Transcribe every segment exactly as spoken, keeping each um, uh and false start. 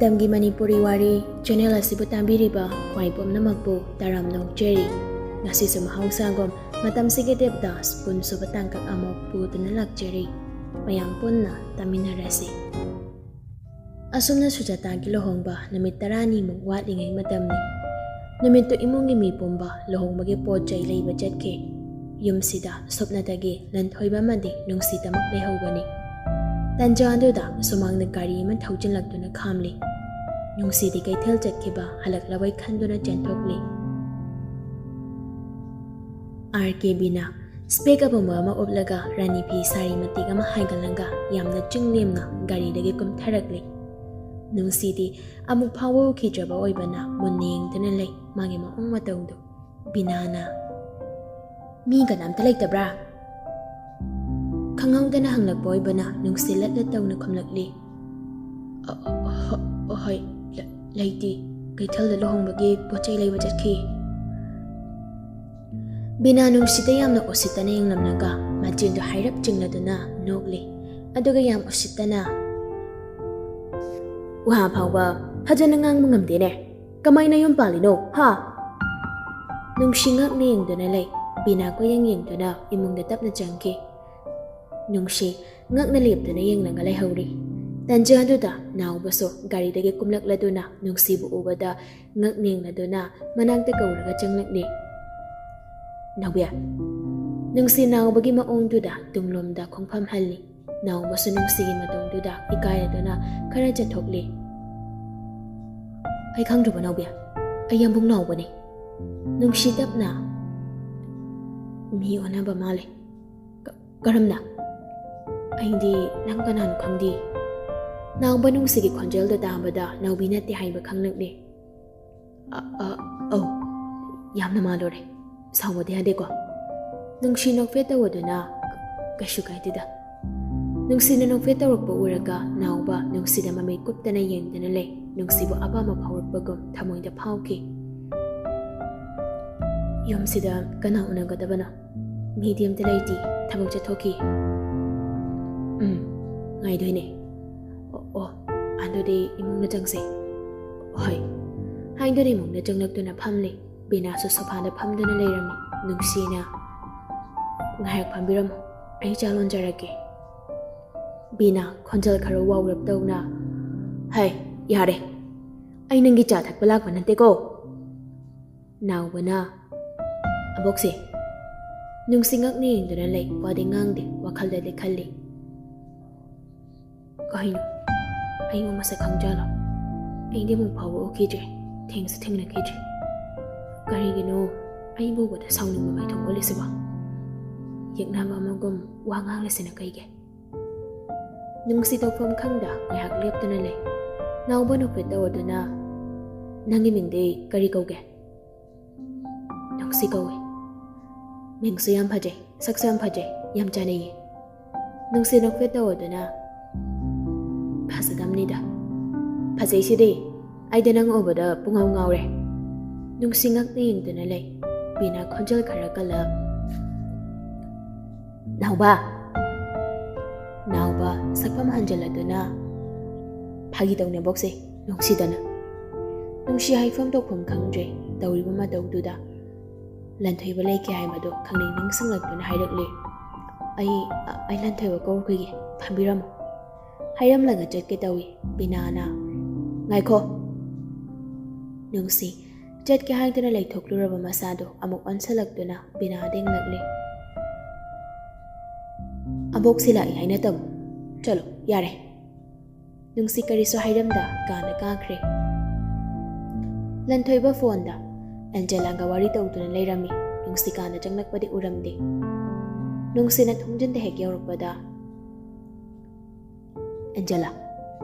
ꯃꯇꯝꯒꯤ ꯃꯅꯤꯄꯨꯔꯤ ꯋꯥꯔꯤ ꯆꯦꯅꯦꯜ ꯑꯁꯤꯕꯨ ꯇꯥꯕꯤꯔꯤꯕ ꯈ꯭ꯋꯥꯏ ꯄꯨꯝꯅꯃꯛꯄꯨ ꯇꯔꯥꯝꯅ ꯑꯣꯛꯆꯔꯤ꯫ ꯉꯁꯤꯁꯨ ꯃꯍꯧꯁꯥꯒꯨꯝ ꯃꯇꯝꯁꯤꯒꯤ ꯗꯦꯕꯗꯥꯁ ꯀꯨꯟꯁꯨꯕ ꯇꯥꯡꯀꯛ ꯑꯃ ꯄꯨꯗꯨꯅ ꯂꯥꯛꯆꯔꯤ꯫ ꯃꯌꯥꯝ ꯄꯨꯟꯅ ꯇꯥꯃꯤꯟꯅꯔꯁꯤ꯫ ꯑꯁꯨꯝꯅ ꯁꯨꯖꯥꯇꯥꯒꯤ ꯂꯨꯍꯣꯡꯕ ꯅꯨꯃꯤꯠ ꯇꯔꯥꯅꯤꯃꯨꯛ ꯋꯥꯠꯂꯤꯉꯩ ꯃꯇꯝꯅꯤ꯫ ꯅꯨꯃꯤꯠꯇꯨ ꯏꯃꯨꯡꯒꯤ ꯃꯤ ꯄꯨꯝꯕ ꯂꯨꯍꯣꯡꯕꯒꯤ ꯄꯣꯠ ꯆꯩ ꯂꯩꯕ ꯆꯠꯈꯤ꯫ ꯌꯨꯝꯁꯤꯗ ꯁꯨꯞꯅꯇꯒꯤ ꯂꯟꯊꯣꯏꯕ ꯑꯃꯗꯤ ꯅꯨꯡꯁꯤꯇꯃꯛ ꯂꯩꯍꯧꯕꯅꯤ꯫ ꯇꯟꯖꯥ ꯑꯗꯨꯗ ꯁꯨꯃꯥꯡꯗ ꯒꯥꯔꯤ ꯑꯃ ꯊꯧꯖꯤꯜꯂꯛꯇꯨꯅ ꯈꯥꯝꯂꯤ꯫ ꯅꯨꯡꯁꯤꯗꯤ ꯀꯩꯊꯦꯜ ꯆꯠꯈꯤꯕ ꯍꯜꯂꯛꯂꯕꯣꯏ ꯈꯟꯗꯨꯅ ꯆꯦꯟꯊꯣꯛꯂꯤ꯫ ꯑꯥꯔ ꯀꯦ ꯕꯤꯅꯥ ꯁ꯭ꯄꯦꯛ ꯑꯄꯨꯝꯕ ꯑꯃ ꯎꯞꯂꯒ ꯔꯥꯅꯤ ꯐꯤ ꯁꯥꯔꯤ ꯃꯇꯦꯛ ꯑꯃ ꯍꯥꯏꯒꯠꯂꯒ ꯌꯥꯝꯅ ꯆꯤꯡ ꯅꯦꯝꯅ ꯒꯥꯔꯤꯗꯒꯤ ꯀꯨꯝꯊꯔꯛꯂꯤ꯫ ꯅꯨꯡꯁꯤꯗꯤ ꯑꯃꯨꯛ ꯐꯥꯎꯕ ꯎꯈꯤꯗ꯭ꯔꯕ ꯑꯣꯏꯕꯅ ꯃꯨꯟꯅ ꯌꯦꯡꯗꯨꯅ ꯂꯩ꯫ ꯃꯥꯒꯤ ꯃꯑꯣꯡ ꯃꯇꯧꯗꯨ ꯕꯤꯅꯥꯅ, "ꯃꯤ ꯀꯅꯥꯝꯇ ꯂꯩꯇꯕ꯭ꯔꯥ?" ꯈꯪꯍꯧꯗꯅ ꯍꯪꯂꯛꯄ ꯑꯣꯏꯕꯅ ꯅꯨꯡꯁꯤ ꯂꯠ ꯂꯠ ꯇꯧꯅ ꯈꯨꯝꯂꯛꯂꯤ, "ꯑ, ꯍ-, ꯍꯣꯏ, ꯂ-, ꯂꯩꯇꯦ꯫ ꯀꯩꯊꯦꯜꯗ ꯂꯨꯍꯣꯡꯕꯒꯤ ꯄꯣꯠ ꯆꯩ ꯂꯩꯕ ꯆꯠꯈꯤ꯫" ꯕꯤꯅꯥ ꯅꯨꯡꯁꯤꯗ ꯌꯥꯝꯅ ꯎꯁꯤꯠꯇꯅ ꯌꯦꯡꯂꯝꯂꯒ ꯃꯆꯤꯟꯗꯨ ꯍꯥꯏꯔꯞ ꯆꯤꯡꯂꯗꯨꯅ ꯅꯣꯛꯂꯤ꯫ ꯑꯗꯨꯒ ꯌꯥꯝ ꯎꯁꯤꯠꯇꯅ, "ꯋꯥ ꯐꯥꯎꯕ ꯐꯖꯅ ꯉꯥꯡꯕ ꯉꯝꯗꯦꯅꯦ꯫ ꯀꯃꯥꯏꯅ ꯌꯨꯝ ꯄꯥꯜꯂꯤꯅꯣ, ꯍꯥ?" ꯅꯨꯡꯁꯤ ꯉꯛꯅ ꯌꯦꯡꯗꯨꯅ ꯂꯩ꯫ ꯕꯤꯅꯥ ꯀꯣꯏꯌꯦꯡ ꯌꯦꯡꯗꯨꯅ ꯏꯃꯨꯡꯗ ꯇꯞꯅ ꯆꯪꯈꯤ꯫ ꯅꯨꯡꯁꯤ ꯉꯛꯅ ꯂꯦꯞꯇꯨꯅ ꯌꯦꯡꯂꯒ ꯂꯩꯍꯧꯔꯤ꯫ ꯇꯟꯖꯥ ꯑꯗꯨꯗ ꯅꯥꯎꯕꯁꯨ ꯒꯥꯔꯤꯗꯒꯤ ꯀꯨꯝꯂꯛꯂꯗꯨꯅ ꯅꯨꯡꯁꯤꯕꯨ ꯎꯕꯗ ꯉꯛ ꯅꯦꯡꯂꯗꯨꯅ ꯃꯅꯥꯛꯇ ꯀꯧꯔꯒ ꯆꯪꯂꯛꯂꯤ꯫ "ꯅꯥꯎꯕꯤ!" ꯅꯨꯡꯁꯤ ꯅꯥꯎꯕꯒꯤ ꯃꯑꯣꯡꯗꯨꯗ ꯇꯨꯡꯂꯣꯝꯗ ꯈꯣꯡꯐꯝ ꯍꯜꯂꯤ꯫ ꯅꯥꯎꯕꯁꯨ ꯅꯨꯡꯁꯤꯒꯤ ꯃꯇꯧꯗꯨꯗ ꯏꯀꯥꯏꯔꯗꯨꯅ ꯈꯔ ꯆꯠꯊꯣꯛꯂꯤ꯫ "ꯑꯩ ꯈꯪꯗ꯭ꯔꯕꯣ ꯅꯥꯎꯕꯤ? ꯑꯩ ꯌꯥꯝꯕꯨꯡ ꯅꯥꯎꯕꯅꯤ꯫" ꯅꯨꯡꯁꯤ ꯇꯞꯅ, "ꯃꯤ ꯑꯣꯟꯅꯕ ꯃꯥꯜꯂꯦ꯫" "ꯀ-, ꯀꯔꯝꯅ?" "ꯑꯩꯗꯤ ꯅꯪ ꯀꯅꯥꯅꯣ ꯈꯪꯗꯦ꯫" ꯅꯥꯎꯕ ꯅꯨꯡꯁꯤꯒꯤ ꯈꯣꯟꯖꯦꯜꯗꯣ ꯇꯥꯕꯗ ꯅꯥꯎꯕꯤ ꯅꯠꯇꯦ ꯍꯥꯏꯕ ꯈꯪꯂꯛꯂꯦ꯫ "ꯑ-, ꯑ-, ꯑꯧ, ꯌꯥꯝꯅ ꯃꯥꯜꯂꯨꯔꯦ꯫ ꯁꯥꯎꯕꯗꯤ ꯌꯥꯗꯦꯀꯣ?" ꯅꯨꯡꯁꯤ ꯅꯣꯛꯐꯦꯠ ꯇꯧꯗꯨꯅ, "ꯀꯩꯁꯨ ꯀꯥꯏꯗꯦꯗ꯫" ꯅꯨꯡꯁꯤꯅ ꯅꯣꯛꯐꯦꯠ ꯇꯧꯔꯛꯄ ꯎꯔꯒ ꯅꯥꯎꯕ ꯅꯨꯡꯁꯤꯗ ꯃꯃꯤꯠ ꯀꯨꯞꯇꯅ ꯌꯦꯡꯗꯨꯅ ꯂꯩ꯫ ꯅꯨꯡꯁꯤꯕꯨ ꯑꯄꯥꯝꯕ ꯐꯥꯎꯔꯛꯄꯒꯨꯝ ꯊꯃꯣꯏꯗ ꯐꯥꯎꯈꯤ꯫ "ꯌꯨꯝꯁꯤꯗ ꯀꯅꯥ ꯎꯅꯒꯗꯕꯅꯣ? ꯃꯤꯗꯤ ꯑꯝꯇ ꯂꯩꯇꯦ, ꯊꯕꯛ ꯆꯠꯊꯣꯛꯈꯤ꯫" "ꯎꯝ, ꯉꯥꯏꯗꯣꯏꯅꯦ꯫ ꯑꯣ, ꯑꯣ, "ꯑꯗꯨꯗꯤ ꯏꯃꯨꯡꯗ ꯆꯪꯁꯦ꯫" "ꯍꯣꯏ꯫" ꯍꯥꯏꯗꯨꯅ ꯏꯃꯨꯡꯗ ꯆꯪꯂꯛꯇꯨꯅ ꯐꯝꯂꯦ꯫ ꯕꯤꯅꯥꯁꯨ ꯁꯣꯐꯥꯗ ꯐꯝꯗꯨꯅ ꯂꯩꯔꯝꯃꯤ꯫ ꯅꯨꯡꯁꯤꯅ, "ꯉꯥꯏꯍꯥꯛ ꯐꯝꯕꯤꯔꯝꯃꯣ, ꯑꯩ ꯆꯥ ꯂꯣꯟꯖꯔꯛꯀꯦ꯫" ꯕꯤꯅꯥ ꯈꯣꯟꯖꯦꯜ ꯈꯔ ꯋꯥꯎꯔꯞ ꯇꯧꯅ, "ꯍꯩ, ꯌꯥꯔꯦ, ꯑꯩ ꯅꯪꯒꯤ ꯆꯥ ꯊꯛꯄ ꯂꯥꯛꯄ ꯅꯠꯇꯦꯀꯣ꯫" ꯅꯥꯎꯕꯅ, "ꯑꯕꯣꯛꯁꯦ꯫" ꯅꯨꯡꯁꯤ ꯉꯛꯅ ꯌꯦꯡꯗꯨꯅ ꯂꯩ, ꯋꯥꯗꯤ ꯉꯥꯡꯗꯦ, ꯋꯥꯈꯜꯗꯗꯤ ꯈꯜꯂꯤ꯫ "ꯀꯩꯅꯣ? ꯑꯩꯕꯨ ꯃꯁꯛ ꯈꯪꯖꯥꯠꯂꯣ? ꯑꯩꯗꯤ ꯑꯃꯨꯛ ꯐꯥꯎꯕ ꯎꯈꯤꯗ꯭ꯔꯤ, ꯊꯦꯡꯁꯨ ꯊꯦꯡꯅꯈꯤꯗ꯭ꯔꯤ꯫ ꯀꯔꯤꯒꯤꯅꯣ ꯑꯩꯕꯨ ꯎꯕꯗ ꯁꯥꯎꯅꯤꯡꯕ ꯃꯥꯏꯊꯣꯡ ꯑꯣꯜꯂꯤꯁꯤꯕꯣ? ꯌꯦꯛꯅꯕ ꯑꯃꯒꯨꯝ ꯋꯥ ꯉꯥꯡꯂꯤꯁꯤꯅ ꯀꯩꯒꯤ?" ꯅꯨꯡꯁꯤ ꯇꯧꯐꯝ ꯈꯪꯗ ꯉꯥꯏꯍꯥꯛ ꯂꯦꯞꯇꯨꯅ ꯂꯩ꯫ ꯅꯥꯎꯕ ꯅꯣꯛꯐꯦꯠ ꯇꯧꯗꯨꯅ, "ꯅꯪꯒꯤ ꯃꯤꯡꯗꯤ ꯀꯔꯤ ꯀꯧꯒꯦ?" "ꯅꯨꯡꯁꯤ ꯀꯧꯏ꯫" "ꯃꯤꯡꯁꯨ ꯌꯥꯝ ꯐꯖꯩ, ꯁꯛꯁꯨ ꯌꯥꯝ ꯐꯖꯩ, ꯌꯥꯝ ꯆꯥꯅꯩꯌꯦ꯫" ꯅꯨꯡꯁꯤ ꯅꯣꯛꯐꯦꯠ ꯇꯧꯗꯨꯅ, "ꯐꯖꯗꯝꯅꯤꯗ꯫" "ꯐꯖꯩꯁꯤꯗꯤ, ꯑꯩꯗꯤ ꯅꯪ ꯎꯕꯗ ꯄꯨꯡꯉꯥꯎ ꯉꯥꯎꯔꯦ꯫" ꯅꯨꯡꯁꯤ ꯉꯛꯅ ꯌꯦꯡꯗꯨꯅ ꯂꯩ꯫ ꯕꯤꯅꯥ ꯈꯣꯟꯖꯦꯜ ꯈꯔ ꯀꯜꯂ, "ꯅꯥꯎꯕ!" ꯅꯥꯎꯕ ꯁꯛꯐꯝ ꯍꯟꯖꯤꯜꯂꯗꯨꯅ, "ꯐꯥꯒꯤ ꯇꯧꯅꯦ ꯕꯣꯛꯁꯦ, ꯅꯨꯡꯁꯤꯗꯅ꯫" ꯅꯨꯡꯁꯤ ꯍꯥꯏꯐꯝ ꯇꯧꯐꯝ ꯈꯪꯗ꯭ꯔꯦ ꯇꯧꯔꯤꯕ ꯃꯇꯧꯗꯨꯗ꯫ ꯂꯟꯊꯣꯏꯕ ꯂꯩꯈꯤ ꯍꯥꯏꯕꯗꯨ ꯈꯪꯅꯤꯡ ꯅꯤꯡꯁꯤꯡꯂꯛꯇꯨꯅ ꯍꯥꯏꯔꯛꯂꯦ, "ꯑꯩ, ꯑꯩ ꯂꯟꯊꯣꯏꯕ ꯀꯧꯔꯨꯈꯤꯒꯦ, ꯐꯝꯕꯤꯔꯝꯃꯨ꯫" ꯍꯥꯏꯔꯝꯂꯒ ꯆꯠꯀꯦ ꯇꯧꯏ꯫ ꯕꯤꯅꯥꯅ, "ꯉꯥꯏꯈꯣ!" ꯅꯨꯡꯁꯤ ꯆꯠꯀꯦ ꯍꯥꯏꯗꯨꯅ ꯂꯩꯊꯣꯛꯂꯨꯔꯕ ꯃꯁꯥꯗꯨ ꯑꯃꯨꯛ ꯑꯣꯟꯁꯤꯜꯂꯛꯇꯨꯅ ꯕꯤꯅꯥꯗ ꯌꯦꯡꯂꯛꯂꯦ꯫ "ꯑꯕꯣꯛꯁꯤ ꯂꯥꯛꯏ ꯍꯥꯏꯅ ꯇꯝꯃꯨ꯫ ꯆꯠꯂꯣ, ꯌꯥꯔꯦ꯫" ꯅꯨꯡꯁꯤ ꯀꯔꯤꯁꯨ ꯍꯥꯏꯔꯝꯗ ꯀꯥꯗ ꯀꯥꯈ꯭ꯔꯦ꯫ ꯂꯟꯊꯣꯏꯕ ꯐꯣꯟꯗ ꯑꯦꯟꯖꯦꯂꯥꯒ ꯋꯥꯔꯤ ꯇꯧꯗꯨꯅ ꯂꯩꯔꯝꯃꯤ꯫ ꯅꯨꯡꯁꯤ ꯀꯥꯗ ꯆꯪꯂꯛꯄꯗꯤ ꯎꯔꯝꯗꯦ꯫ ꯅꯨꯡꯁꯤꯅ ꯊꯣꯡꯖꯤꯟꯗ ꯍꯦꯛ ꯌꯧꯔꯛꯄꯗ, "ꯑꯦꯟꯖꯦꯂꯥ,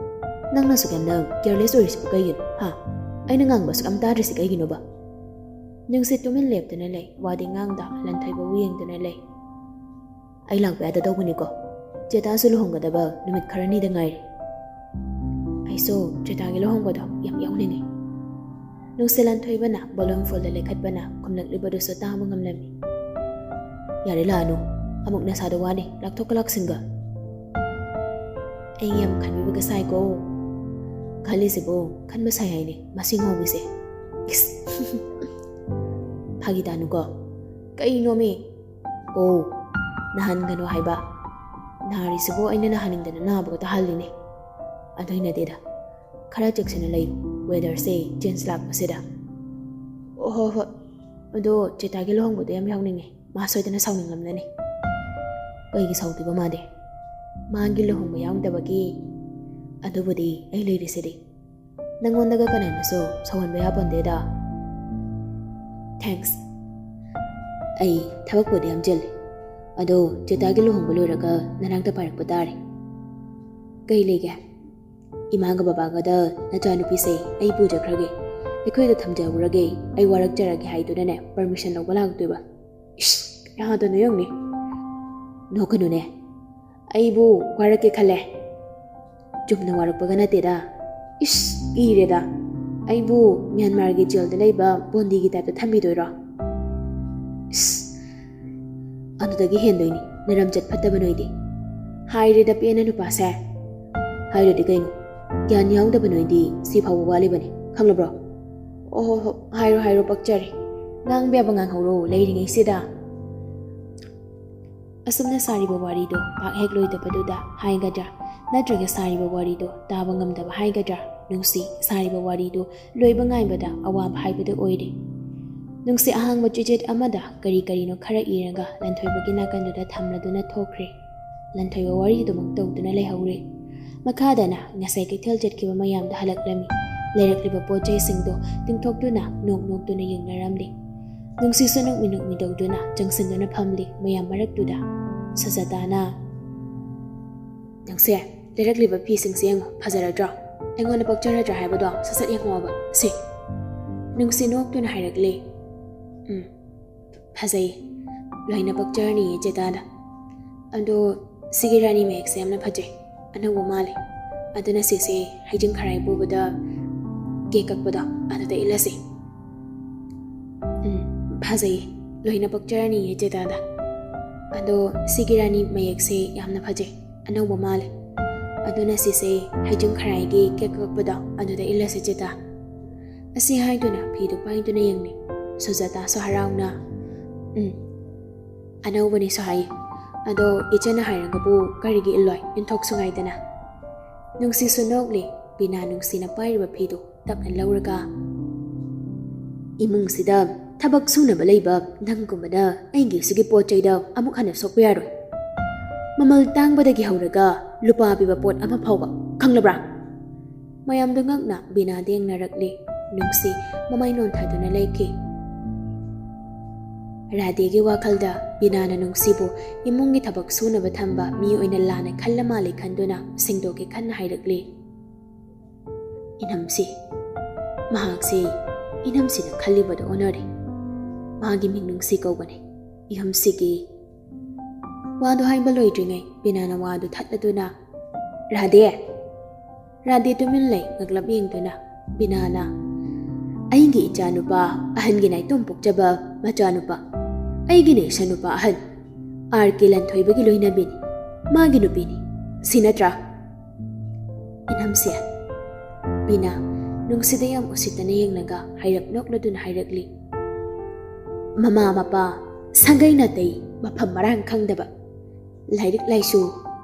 ꯅꯪꯅ ꯑꯁꯨꯛ ꯌꯥꯝꯅ ꯀꯤꯌꯔꯂꯦꯁ ꯑꯣꯏꯔꯤꯁꯤꯕꯨ ꯀꯩꯒꯤꯅꯣ, ꯍꯥ? ꯑꯩꯅ ꯉꯥꯡꯕ ꯑꯁꯨꯛ ꯌꯥꯝ ꯇꯥꯗ꯭ꯔꯤꯁꯤ ꯀꯩꯒꯤꯅꯣꯕ?" ꯅꯨꯡꯁꯤ ꯇꯨꯃꯤꯟ ꯂꯦꯞꯇꯨꯅ ꯂꯩ, ꯋꯥꯗꯤ ꯉꯥꯡꯗ ꯂꯟꯊꯣꯏꯕꯕꯨ ꯌꯦꯡꯗꯨꯅ ꯂꯩ꯫ "ꯑꯩ ꯂꯥꯛꯄ ꯌꯥꯗꯗꯧꯕꯅꯤꯀꯣ꯫ ꯆꯦꯇꯥꯁꯨ ꯂꯨꯍꯣꯡꯒꯗꯕ ꯅꯨꯃꯤꯠ ꯈꯔꯅꯤꯗ ꯉꯥꯏꯔꯦ꯫ ꯑꯩꯁꯨ ꯆꯦꯇꯥꯒꯤ ꯂꯨꯍꯣꯡꯕꯗꯣ ꯌꯥꯝ ꯌꯥꯎꯅꯤꯡꯉꯤ꯫" ꯅꯨꯡꯁꯤ ꯂꯟꯊꯣꯏꯕꯅ ꯕꯣꯂꯨꯝ ꯐꯨꯜꯗ ꯂꯩꯈꯠꯄꯅ ꯈꯨꯝꯂꯛꯂꯤꯕꯗꯨꯁꯨ ꯇꯥꯕ ꯉꯝꯂꯝꯃꯤ꯫ "ꯌꯥꯔꯦ, ꯂꯥꯛꯑꯅꯨ꯫ ꯑꯃꯨꯛ ꯅꯁꯥꯗꯣ ꯋꯥꯅꯤ, ꯂꯥꯛꯊꯣꯛꯀ ꯂꯥꯛꯁꯤꯟꯒ꯫" "ꯑꯩ ꯌꯥꯝ ꯈꯟꯕꯤꯕꯒ ꯁꯥꯏꯀꯣ꯫" ꯈꯜꯂꯤꯁꯤꯕꯨ ꯈꯟꯕ ꯁꯥꯏ ꯍꯥꯏꯅꯦ ꯃꯁꯤ ꯉꯥꯎꯕꯤꯁꯦ꯫ ꯏꯁ꯫ ꯐꯥꯒꯤ ꯇꯥꯅꯨꯀꯣ꯫ ꯀꯩꯅꯣꯃꯤ? ꯑꯣ, ꯅꯥꯍꯟꯒꯅꯨ ꯍꯥꯏꯕ꯫ ꯅꯥꯔꯤꯁꯤꯕꯨ ꯑꯩꯅ ꯅꯥꯍꯟꯅꯤꯡꯗꯅ ꯅꯥꯕꯒ ꯇꯥꯍꯜꯂꯤꯅꯦ꯫ ꯑꯗꯨꯏ ꯅꯠꯇꯦꯗ, ꯈꯔ ꯆꯦꯛꯁꯤꯟꯅ ꯂꯩꯌꯨ, weatherꯁꯦ change ꯂꯥꯛꯄꯁꯤꯗ꯫ ꯑꯣ, ꯍꯣꯏ ꯍꯣꯏ꯫ ꯑꯗꯣ ꯆꯦꯇꯥꯒꯤ ꯂꯨꯍꯣꯡꯕꯗꯣ ꯌꯥꯝ ꯌꯥꯎꯅꯤꯡꯉꯦ꯫ ꯃꯥ ꯁꯣꯏꯗꯅ ꯁꯥꯎꯅꯤꯡꯂꯝꯂꯅꯤ꯫ ꯀꯩꯒꯤ ꯁꯥꯎꯗꯣꯏꯕ ꯃꯥꯗꯤ? ꯃꯥꯒꯤ ꯂꯨꯍꯣꯡꯕ ꯌꯥꯎꯗꯕꯒꯤ꯫ ꯑꯗꯨꯕꯨꯗꯤ ꯑꯩ ꯂꯩꯔꯤꯁꯤꯗꯤ꯫ ꯅꯪꯉꯣꯟꯗꯒ ꯀꯅꯥꯅꯁꯨ ꯁꯥꯎꯍꯟꯕ ꯌꯥꯄꯣꯟꯗꯦꯗ꯫ Thanks꯫ ꯑꯩ ꯊꯕꯛꯄꯨꯗꯤ ꯌꯥꯝ ꯆꯤꯜꯂꯤ꯫ ꯑꯗꯣ ꯆꯦꯇꯥꯒꯤ ꯂꯨꯍꯣꯡꯕ ꯂꯣꯏꯔꯒ ꯅꯅꯥꯛꯇ ꯄꯥꯏꯔꯛꯄ ꯇꯥꯔꯦ꯫ ꯀꯩ ꯂꯩꯒꯦ? ꯏꯃꯥꯒ ꯕꯕꯥꯒꯗ ꯅꯆꯥꯅꯨꯄꯤꯁꯦ ꯑꯩ ꯄꯨꯖꯈ꯭ꯔꯒꯦ, ꯑꯩꯈꯣꯏꯗ ꯊꯝꯖꯍꯧꯔꯒꯦ, ꯑꯩ ꯋꯥꯔꯛꯆꯔꯒꯦ ꯍꯥꯏꯗꯨꯅꯅꯦ permission ꯂꯧꯕ ꯂꯥꯛꯇꯣꯏꯕ꯫ ꯏꯁ, ꯌꯥꯗꯅ ꯌꯦꯡꯅꯤ꯫ ꯅꯣꯛꯀꯅꯨꯅꯦ꯫ ꯑꯩꯕꯨ ꯋꯥꯔꯛꯀꯦ ꯈꯜꯂꯦ꯫ ꯆꯨꯝꯅ ꯋꯥꯔꯛꯄꯒ ꯅꯠꯇꯦꯗ꯫ ꯏꯁ, ꯀꯤꯔꯦꯗ꯫ ꯑꯩꯕꯨ ꯃ꯭ꯌꯥꯟꯃꯥꯔꯒꯤ jailꯗ ꯂꯩꯕ ꯕꯣꯟꯗꯤꯒꯤ typeꯇ ꯊꯝꯕꯤꯗꯣꯏꯔꯣ? ꯏꯁ, ꯑꯗꯨꯗꯒꯤ ꯍꯦꯟꯗꯣꯏꯅꯤ ꯅꯔꯝꯆꯠ ꯐꯠꯇꯕ ꯅꯣꯏꯗꯤ꯫ ꯍꯥꯏꯔꯦꯗ ꯄꯦꯟꯅ ꯅꯨꯄꯥꯁꯦ꯫ ꯍꯥꯏꯔꯗꯤ ꯀꯩꯅꯣ? ꯒ꯭ꯌꯥꯟ ꯌꯥꯎꯗꯕ ꯅꯣꯏꯗꯤ ꯁꯤ ꯐꯥꯎꯕ ꯋꯥꯠꯂꯤꯕꯅꯤ, ꯈꯪꯂꯕ꯭ꯔꯣ? ꯑꯣ ꯍꯣ ꯍꯣ, ꯍꯥꯏꯔꯣ ꯍꯥꯏꯔꯣ, ꯄꯛꯆꯔꯦ꯫ ꯉꯥꯡꯕ ꯌꯥꯕ ꯉꯥꯡꯍꯧꯔꯣ ꯂꯩꯔꯤꯉꯩꯁꯤꯗ꯫ ꯑꯁꯨꯝꯅ ꯁꯥꯔꯤꯕ ꯋꯥꯔꯤꯗꯣ ꯄꯥꯛ ꯍꯦꯛ ꯂꯣꯏꯗꯕꯗꯨꯗ ꯍꯥꯏꯒꯗ꯭ꯔꯥ, ꯅꯠꯇ꯭ꯔꯒ ꯁꯥꯔꯤꯕ ꯋꯥꯔꯤꯗꯣ ꯇꯥꯕ ꯉꯝꯗꯕ ꯍꯥꯏꯒꯗ꯭ꯔꯥ, ꯅꯨꯡꯁꯤ ꯁꯥꯔꯤꯕ ꯋꯥꯔꯤꯗꯣ ꯂꯣꯏꯕ ꯉꯥꯏꯕꯗ ꯑꯋꯥꯕ ꯍꯥꯏꯕꯗꯨ ꯑꯣꯏꯔꯦ꯫ ꯅꯨꯡꯁꯤ ꯑꯍꯥꯡꯕ ꯆꯤꯆꯦꯠ ꯑꯃꯗ ꯀꯔꯤ ꯀꯔꯤꯅꯣ ꯈꯔ ꯏꯔꯒ ꯂꯟꯊꯣꯏꯕꯒꯤ ꯅꯥꯀꯟꯗꯨꯗ ꯊꯝꯂꯗꯨꯅ ꯊꯣꯛꯈ꯭ꯔꯦ꯫ ꯂꯟꯊꯣꯏꯕ ꯋꯥꯔꯤꯗꯨꯃꯛ ꯇꯧꯗꯨꯅ ꯂꯩꯍꯧꯔꯦ꯫ ꯃꯈꯥꯗꯅ ꯉꯁꯥꯏ ꯀꯩꯊꯦꯜ ꯆꯠꯈꯤꯕ ꯃꯌꯥꯝꯗꯣ ꯍꯜꯂꯛꯂꯝꯃꯤ꯫ ꯂꯩꯔꯛꯂꯤꯕ ꯄꯣꯠ ꯆꯩꯁꯤꯡꯗꯣ ꯇꯤꯡꯊꯣꯛꯇꯨꯅ ꯅꯣꯛ ꯅꯣꯛꯇꯨꯅ ꯌꯦꯡꯅꯔꯝꯂꯤ꯫ ꯅꯨꯡꯁꯤꯁꯨ ꯅꯣꯛꯃꯤ ꯅꯣꯛꯃꯤ ꯇꯧꯗꯨꯅ ꯆꯪꯁꯤꯟꯗꯨꯅ ꯐꯝꯂꯤ ꯃꯌꯥꯝ ꯃꯔꯛꯇꯨꯗ꯫ ꯁꯖꯇꯥꯅ, "ꯅꯪꯁꯦ ꯂꯩꯔꯛꯂꯤꯕ ꯐꯤꯁꯤꯡꯁꯦ ꯌꯦꯡꯉꯣ, ꯐꯖꯔꯗ꯭ꯔꯣ? ꯑꯩꯉꯣꯟꯗ ꯄꯛꯆꯔꯗ꯭ꯔꯥ ꯍꯥꯏꯕꯗꯣ ꯁꯠ ꯁꯠ ꯌꯦꯡꯉꯣꯕ ꯁꯦ꯫" ꯅꯨꯡꯁꯤ ꯅꯣꯛꯇꯨꯅ ꯍꯥꯏꯔꯛꯂꯦ, "ꯎꯝ, ꯐꯖꯩ꯫ ꯂꯣꯏꯅ ꯄꯛꯆꯔꯅꯤꯌꯦ ꯆꯦꯇꯥꯗ꯫ ꯑꯗꯣ ꯁꯤꯒꯤ ꯔꯥꯅꯤ ꯃꯌꯦꯛꯁꯦ ꯌꯥꯝꯅ ꯐꯖꯩ, ꯑꯅꯧꯕ ꯃꯥꯜꯂꯦ꯫ ꯑꯗꯨꯅ ꯁꯤꯁꯦ ꯍꯩꯖꯤꯡ ꯈꯔꯥꯏ ꯄꯨꯕꯗ ꯀꯦꯛ ꯀꯛꯄꯗꯣ ꯑꯗꯨꯗ ꯏꯜꯂꯁꯤ꯫" "ꯎꯝ, ꯐꯖꯩꯌꯦ꯫ ꯂꯣꯏꯅ ꯄꯛꯆꯔꯅꯤꯌꯦ ꯆꯦꯇꯥꯗ꯫ ꯑꯗꯣ ꯁꯤꯒꯤ ꯔꯥꯅꯤ ꯃꯌꯦꯛꯁꯦ ꯌꯥꯝꯅ ꯐꯖꯩ, ꯑꯅꯧꯕ ꯃꯥꯜꯂꯦ꯫ "ꯑꯗꯨꯅ ꯁꯤꯁꯦ, ꯍꯩꯖꯤꯡ ꯈꯔꯥꯏꯒꯤ ꯀꯦꯛ ꯀꯛꯄꯗꯣ ꯑꯗꯨꯗ ꯏꯜꯂꯁꯤ ꯆꯤꯇꯥ"꯫ ꯑꯁꯤ ꯍꯥꯏꯗꯨꯅ ꯐꯤꯗꯨ ꯄꯥꯏꯗꯨꯅ ꯌꯦꯡꯂꯤ꯫ ꯁꯨꯖꯥꯇꯥꯁꯨ ꯍꯔꯥꯎꯅ, "ꯎꯝ, ꯑꯅꯧꯕꯅꯤꯁꯨ ꯍꯥꯏ꯫ ꯑꯗꯣ ꯏꯆꯦꯅ ꯍꯥꯏꯔꯒꯕꯨ ꯀꯔꯤꯒꯤ ꯏꯜꯂꯣꯏ? ꯏꯟꯊꯣꯛꯁꯨ ꯉꯥꯏꯗꯅ"꯫ ꯅꯨꯡꯁꯤꯁꯨ ꯅꯣꯛꯂꯤ꯫ ꯕꯤꯅꯥ ꯅꯨꯡꯁꯤꯅ ꯄꯥꯏꯔꯤꯕ ꯐꯤꯗꯨ ꯇꯞꯅ ꯂꯧꯔꯒ, "ꯏꯃꯨꯡꯁꯤꯗ ꯊꯕꯛ ꯁꯨꯅꯕ ꯂꯩꯕ ꯅꯪꯒꯨꯝꯕꯅ ꯑꯩꯒꯤ ꯁꯤꯒꯤ ꯄꯣꯠ ꯆꯩꯗ ꯑꯃꯨꯛ ꯍꯟꯅ ꯁꯣꯛꯄ ꯌꯥꯔꯣꯏ꯫ ꯃꯃꯜ ꯇꯥꯡꯕꯗꯒꯤ ꯍꯧꯔꯒ ꯂꯨꯄꯥ ꯄꯤꯕ ꯄꯣꯠ ꯑꯃ ꯐꯥꯎꯕ, ꯈꯪꯂꯕ꯭ꯔꯥ?" ꯃꯌꯥꯝꯗꯨ ꯉꯛꯅ ꯕꯤꯅꯥꯗ ꯌꯦꯡꯅꯔꯛꯂꯤ꯫ ꯅꯨꯡꯁꯤ ꯃꯃꯥꯏ ꯅꯣꯟꯊꯗꯨꯅ ꯂꯩꯈꯤ꯫ ꯔꯥꯙꯦꯒꯤ ꯋꯥꯈꯜꯗ ꯕꯤꯅꯥꯅ ꯅꯨꯡꯁꯤꯕꯨ ꯏꯃꯨꯡꯒꯤ ꯊꯕꯛ ꯁꯨꯅꯕ ꯊꯝꯕ ꯃꯤ ꯑꯣꯏꯅ ꯂꯥꯟꯅ ꯈꯜꯂ ꯃꯥꯜꯂꯦ ꯈꯟꯗꯨꯅ ꯁꯦꯡꯗꯣꯛꯀꯦ ꯈꯟꯅ ꯍꯥꯏꯔꯛꯂꯤ꯫ "ꯏꯅꯝꯁꯤ, ꯃꯍꯥꯛꯁꯤ ꯏꯅꯝꯁꯤꯅ ꯈꯜꯂꯤꯕꯗ ꯑꯣꯟꯅꯔꯦ꯫ ꯃꯥꯒꯤ ꯃꯤꯡ ꯅꯨꯡꯁꯤ ꯀꯧꯕꯅꯦ꯫ ꯏꯍꯝꯁꯤꯒꯤ"꯫ ꯋꯥꯗꯨ ꯍꯥꯏꯕ ꯂꯣꯏꯗ꯭ꯔꯤꯉꯩ ꯕꯤꯅꯥꯅ ꯋꯥꯗꯨ ꯊꯠꯂꯗꯨꯅ, "ꯔꯥꯙꯦ!" ꯔꯥꯙꯦ ꯇꯨꯃꯤꯟ ꯂꯩ, ꯉꯛꯂꯞ ꯌꯦꯡꯗꯨꯅ꯫ ꯕꯤꯅꯥꯅ, "ꯑꯩꯒꯤ ꯏꯆꯥꯅꯨꯄꯥ ꯑꯍꯟꯒꯤ ꯅꯥꯏꯇꯣꯝ ꯄꯣꯛꯆꯕ ꯃꯆꯥꯅꯨꯄꯥ, ꯑꯩꯒꯤꯅ ꯏꯆꯥꯅꯨꯄꯥ ꯑꯍꯟ, ꯑꯥꯔ ꯀꯦ ꯂꯟꯊꯣꯏꯕꯒꯤ ꯂꯣꯏꯅꯕꯤꯅꯤ, ꯃꯥꯒꯤ ꯅꯨꯄꯤꯅꯤ꯫ ꯁꯤ ꯅꯠꯇ꯭ꯔꯥ?" "ꯏꯅꯝꯁꯦ"꯫ ꯕꯤꯅꯥ ꯅꯨꯡꯁꯤꯗ ꯌꯥꯝ ꯎꯁꯤꯠꯇꯅ ꯌꯦꯡꯂꯒ ꯍꯥꯏꯔꯞ ꯅꯣꯛꯂꯗꯨꯅ ꯍꯥꯏꯔꯛꯂꯤ, "ꯃꯃꯥ ꯃꯄꯥ, ꯁꯥꯒꯩ ꯅꯥꯇꯩ ꯃꯐꯝ ꯃꯔꯥꯡ ꯈꯪꯗꯕ, ꯂꯥꯏꯔꯤꯛ ꯂꯥꯏꯁꯨ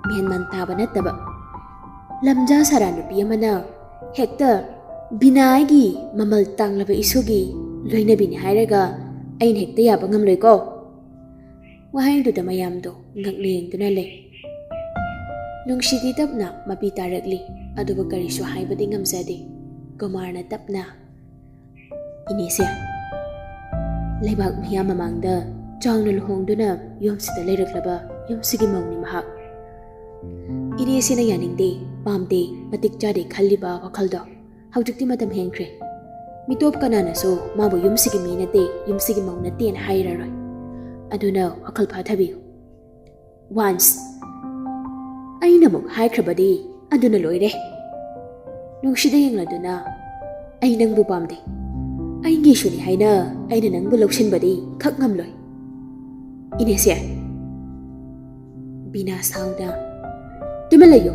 ꯃꯦꯟ ꯃꯥꯟ ꯇꯥꯕ ꯅꯠꯇꯕ, ꯂꯝꯖꯥ ꯁꯥꯔꯥ ꯅꯨꯄꯤ ꯑꯃꯅ ꯍꯦꯛꯇ ꯕꯤꯅꯥꯒꯤ ꯃꯃꯜ ꯇꯥꯡꯂꯕ ꯏꯁꯨꯒꯤ ꯂꯣꯏꯅꯕꯤꯅꯤ ꯍꯥꯏꯔꯒ ꯑꯩꯅ ꯍꯦꯛꯇ ꯌꯥꯕ ꯉꯝꯂꯣꯏꯀꯣ"꯫ ꯋꯥꯍꯩꯗꯨꯗ ꯃꯌꯥꯝꯗꯣ ꯉꯛꯅ ꯌꯦꯡꯗꯨꯅ ꯂꯩ꯫ ꯅꯨꯡꯁꯤꯗꯤ ꯇꯞꯅ ꯃꯄꯤ ꯇꯥꯔꯛꯂꯤ, ꯑꯗꯨꯕꯨ ꯀꯔꯤꯁꯨ ꯍꯥꯏꯕꯗꯤ ꯉꯝꯖꯗꯦ꯫ ꯀꯨꯃꯥꯔꯅ ꯇꯞꯅ, "ꯏꯅꯦꯁꯦ, ꯂꯩꯕꯥꯛ ꯃꯤꯌꯥꯝ ꯃꯃꯥꯡꯗ ꯆꯥꯎꯅ ꯂꯨꯍꯣꯡꯗꯨꯅ ꯌꯨꯝꯁꯤꯗ ꯂꯩꯔꯛꯂꯕ ꯌꯨꯝꯁꯤꯒꯤ ꯃꯧꯅꯤ ꯃꯍꯥꯛ꯫ ꯏꯅꯦꯁꯤꯅ ꯌꯥꯅꯤꯡꯗꯦ, ꯄꯥꯝꯗꯦ, ꯃꯇꯤꯛ ꯆꯥꯗꯦ ꯈꯜꯂꯤꯕ ꯋꯥꯈꯜꯗꯣ ꯍꯧꯖꯤꯛꯇꯤ ꯃꯇꯝ ꯍꯦꯟꯈ꯭ꯔꯦ꯫ ꯃꯤꯇꯣꯞ ꯀꯅꯥꯅꯁꯨ ꯃꯥꯕꯨ ꯌꯨꯝꯁꯤꯒꯤ ꯃꯤ ꯅꯠꯇꯦ, ꯌꯨꯝꯁꯤꯒꯤ ꯃꯧ ꯅꯠꯇꯦꯅ ꯍꯥꯏꯔꯔꯣꯏ꯫ ꯑꯗꯨꯅ ꯋꯥꯈꯜ ꯐꯥꯊꯕꯤꯌꯨ꯫ Once ꯑꯩꯅ ꯑꯃꯨꯛ ꯍꯥꯏꯈ꯭ꯔꯕꯗꯤ ꯑꯗꯨꯅ ꯂꯣꯏꯔꯦ"꯫ ꯅꯨꯡꯁꯤꯗ ꯌꯦꯡꯂꯗꯨꯅ, "ꯑꯩ ꯅꯪꯕꯨ ꯄꯥꯝꯗꯦ꯫ ꯑꯩꯒꯤꯁꯨꯅꯤ ꯍꯥꯏꯅ ꯑꯩꯅ ꯅꯪꯕꯨ ꯂꯧꯁꯤꯟꯕꯗꯤ ꯈꯛ ꯉꯝꯂꯣꯏ"꯫ "ꯏꯅꯦꯁꯦ"꯫ ꯕꯤꯅꯥ ꯁꯥꯎꯗ, "ꯇꯨꯃꯤꯟ ꯂꯩꯌꯨ꯫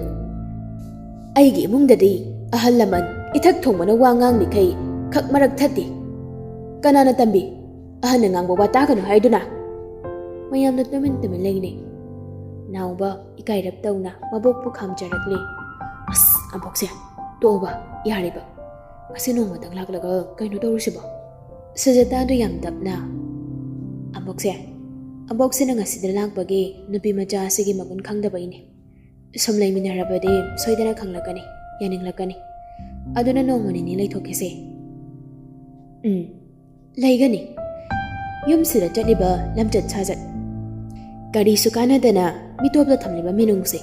ꯑꯩꯒꯤ ꯏꯃꯨꯡꯗꯗꯤ ꯑꯍꯜ ꯂꯃꯟ ꯏꯊꯛ ꯊꯣꯡꯕꯅ ꯋꯥ ꯉꯥꯡꯂꯤꯈꯩ ꯈꯛ ꯃꯔꯛ ꯊꯠꯇꯦ꯫ ꯀꯅꯥꯅ ꯇꯝꯕꯤ? ꯑꯍꯟꯅ ꯉꯥꯡꯕ ꯋꯥ ꯇꯥꯒꯅꯨ ꯍꯥꯏꯗꯨꯅ?" ꯃꯌꯥꯝꯅ ꯇꯨꯃꯤꯟ ꯇꯨꯃꯤꯟ ꯂꯩꯅꯩ꯫ ꯅꯥꯎꯕ ꯏꯀꯥꯏꯔꯞ ꯇꯧꯅ ꯃꯕꯣꯛꯄꯨ ꯈꯥꯝꯖꯔꯛꯂꯦ꯫ "ꯑꯁ, ꯑꯕꯣꯛꯁꯦ, ꯇꯣꯛꯑꯣꯕ, ꯌꯥꯔꯦꯕ꯫ ꯉꯁꯤ ꯅꯣꯡꯃꯇꯪ ꯂꯥꯛꯂꯒ ꯀꯩꯅꯣ ꯇꯧꯔꯨꯁꯤꯕꯣ?" ꯁꯨꯖꯇꯥꯗꯨ ꯌꯥꯝ ꯇꯞꯅ, "ꯑꯕꯣꯛꯁꯦ, ꯑꯕꯣꯛꯁꯤꯅ ꯉꯁꯤꯗ ꯂꯥꯛꯄꯒꯤ ꯅꯨꯄꯤ ꯃꯆꯥ ꯑꯁꯤꯒꯤ ꯃꯒꯨꯟ ꯈꯪꯗꯕꯩꯅꯦ꯫ ꯁꯨꯝ ꯂꯩꯃꯤꯟꯅꯔꯕꯗꯤ ꯁꯣꯏꯗꯅ ꯈꯪꯂꯛꯀꯅꯤ, ꯌꯥꯅꯤꯡꯂꯛꯀꯅꯤ꯫ ꯑꯗꯨꯅ ꯅꯣꯡꯃ ꯅꯤꯅꯤ ꯂꯩꯊꯣꯛꯈꯤꯁꯦ꯫" "ꯎꯝ, ꯂꯩꯒꯅꯤ꯫ ꯌꯨꯝꯁꯤꯗ ꯆꯠꯂꯤꯕ ꯂꯝꯆꯠ ꯁꯥꯖꯠ, ꯀꯔꯤꯁꯨ ꯀꯥꯟꯅꯗꯅ ꯃꯤꯇꯣꯞꯇ ꯊꯝꯂꯤꯕ ꯃꯤꯅꯨꯡꯁꯤ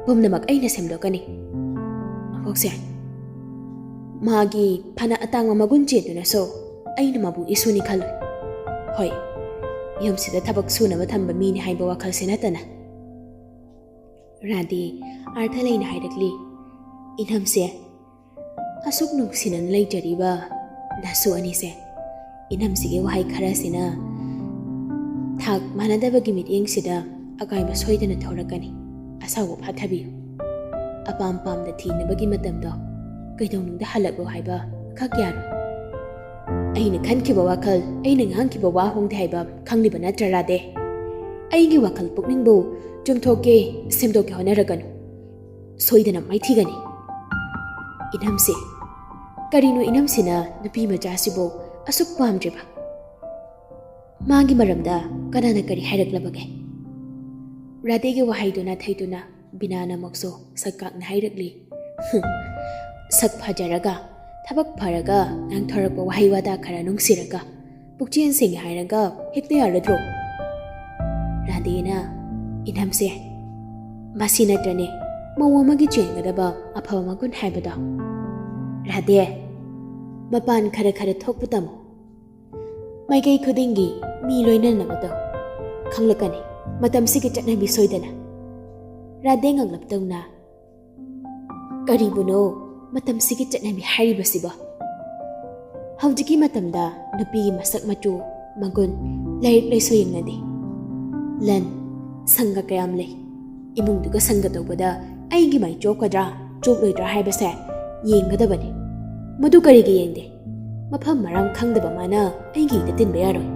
ꯄꯨꯝꯅꯃꯛ ꯑꯩꯅ ꯁꯦꯝꯗꯣꯛꯀꯅꯤ꯫ ꯑꯕꯣꯛꯁꯦ, ꯃꯥꯒꯤ ꯐꯅ ꯑꯇꯥꯡꯕ ꯃꯒꯨꯟ ꯆꯦꯟꯗꯨꯅꯁꯨ ꯑꯩꯅ ꯃꯕꯨ ꯏꯁꯨꯅꯤ ꯈꯜꯂꯣꯏ꯫ ꯍꯣꯏ, ꯌꯨꯝꯁꯤꯗ ꯊꯕꯛ ꯁꯨꯅꯕ ꯊꯝꯕ ꯃꯤꯅꯤ ꯍꯥꯏꯕ ꯋꯥꯈꯜꯁꯤ ꯅꯠꯇꯅ꯫" ꯔꯥꯙꯦ ꯑꯥꯔꯊ ꯂꯩꯅ ꯍꯥꯏꯔꯛꯂꯤ, "ꯏꯅꯝꯁꯦ, ꯑꯁꯨꯛ ꯅꯨꯡꯁꯤꯅꯅ ꯂꯩꯖꯔꯤꯕ ꯅꯁꯨ ꯑꯅꯤꯁꯦ, ꯏꯅꯝꯁꯤꯒꯤ ꯋꯥꯍꯩ ꯈꯔꯁꯤꯅ ꯊꯥꯛ ꯃꯥꯟꯅꯗꯕꯒꯤ ꯃꯤꯠꯌꯦꯡꯁꯤꯗ ꯑꯀꯥꯏꯕ ꯁꯣꯏꯗꯅ ꯊꯣꯔꯛꯀꯅꯤ꯫ ꯑꯁꯥꯎꯕ ꯐꯥꯊꯕꯤꯌꯨ꯫ ꯑꯄꯥꯝ ꯄꯥꯝꯗ ꯊꯤꯅꯕꯒꯤ ꯃꯇꯝꯗꯣ ꯀꯩꯗꯧꯅꯨꯡꯗ ꯍꯜꯂꯛꯂꯣ ꯍꯥꯏꯕ ꯈꯛ ꯌꯥꯔꯣꯏ꯫ ꯑꯩꯅ ꯈꯟꯈꯤꯕ ꯋꯥꯈꯜ, ꯑꯩꯅ ꯉꯥꯡꯈꯤꯕ ꯋꯥ ꯍꯣꯡꯗꯦ ꯍꯥꯏꯕ ꯈꯪꯂꯤꯕ ꯅꯠꯇ꯭ꯔ, ꯔꯥꯙꯦ? ꯑꯩꯒꯤ ꯋꯥꯈꯜ ꯄꯨꯛꯅꯤꯡꯕꯨ ꯆꯨꯝꯊꯣꯛꯀꯦ, ꯁꯦꯝꯗꯣꯛꯀꯦ ꯍꯣꯠꯅꯔꯒꯅꯨ꯫ ꯁꯣꯏꯗꯅ ꯃꯥꯏꯊꯤꯒꯅꯤ꯫" "ꯏꯅꯝꯁꯦ, ꯀꯔꯤꯅꯣ ꯏꯅꯝꯁꯤꯅ ꯅꯨꯄꯤ ꯃꯆꯥꯁꯤꯕꯨ ꯑꯁꯨꯛ ꯄꯥꯝꯗ꯭ꯔꯤꯕ? ꯃꯥꯒꯤ ꯃꯔꯝꯗ ꯀꯅꯥꯅ ꯀꯔꯤ ꯍꯥꯏꯔꯛꯂꯕꯒꯦ?" ꯔꯥꯙꯦꯒꯤ ꯋꯥꯍꯩꯗꯨ ꯅꯥꯊꯩꯗꯨꯅ ꯕꯤꯅꯥꯅ ꯑꯃꯨꯛꯁꯨ ꯁꯛ ꯀꯥꯛꯅ ꯍꯥꯏꯔꯛꯂꯤ, "ꯍꯨꯝ, ꯁꯛ ꯐꯖꯔꯒ, ꯊꯕꯛ ꯐꯔꯒ ꯉꯥꯡꯊꯣꯔꯛꯄ ꯋꯥꯍꯩ ꯋꯥꯇꯥ ꯈꯔ ꯅꯨꯡꯁꯤꯔꯒ, ꯄꯨꯛꯆꯦꯜ ꯁꯦꯡꯉꯦ ꯍꯥꯏꯔꯒ ꯍꯦꯛꯇ ꯌꯥꯔꯗ꯭ꯔꯣ?" ꯔꯥꯙꯦꯅ, "ꯏꯅꯝꯁꯦ, ꯃꯁꯤ ꯅꯠꯇ꯭ꯔꯅꯦ ꯃꯧ ꯑꯃꯒꯤ ꯆꯦꯟꯒꯗꯕ ꯑꯐꯕ ꯃꯒꯨꯟ ꯍꯥꯏꯕꯗꯣ? ꯔꯥꯙꯦ, ꯃꯄꯥꯟ ꯈꯔ ꯈꯔ ꯊꯣꯛꯄ ꯇꯝꯃꯨ꯫ ꯃꯥꯏꯀꯩ ꯈꯨꯗꯤꯡꯒꯤ ꯃꯤ ꯂꯣꯏꯅꯅꯕ ꯇꯧ꯫ ꯈꯪꯂꯛꯀꯅꯤ, ꯃꯇꯝꯁꯤꯒꯤ ꯆꯠꯅꯕꯤ ꯁꯣꯏꯗꯅ꯫" ꯔꯥꯙꯦ ꯉꯛꯂꯞ ꯇꯧꯅ, "ꯀꯔꯤꯕꯨꯅꯣ ꯃꯇꯝꯁꯤꯒꯤ ꯆꯠꯅꯕꯤ ꯍꯥꯏꯔꯤꯕꯁꯤꯕꯣ? ꯍꯧꯖꯤꯛꯀꯤ ꯃꯇꯝꯗ ꯅꯨꯄꯤꯒꯤ ꯃꯁꯛ ꯃꯆꯨ, ꯃꯒꯨꯟ, ꯂꯥꯏꯔꯤꯛ ꯂꯥꯏꯁꯨ ꯌꯦꯡꯅꯗꯦ꯫ ꯂꯟ, ꯁꯪꯒ ꯀꯌꯥꯝ ꯂꯩ꯫ ꯏꯃꯨꯡꯗꯨꯒ ꯁꯪꯒ ꯇꯧꯕꯗ ꯑꯩꯒꯤ ꯃꯥꯏ ꯆꯣꯞꯀꯗ꯭ꯔꯥ? ꯆꯣꯞꯂꯣꯏꯗ꯭ꯔꯥ ꯍꯥꯏꯕꯁꯦ ꯌꯦꯡꯒꯗꯕꯅꯤ꯫ ꯃꯗꯨ ꯀꯔꯤꯒꯤ ꯌꯦꯡꯗꯦ? ꯃꯐꯝ ꯃꯔꯥꯡ ꯈꯪꯗꯕ ꯃꯥꯅ ꯑꯩꯒꯤ ꯏꯗ ꯇꯤꯟꯕ ꯌꯥꯔꯣꯏ꯫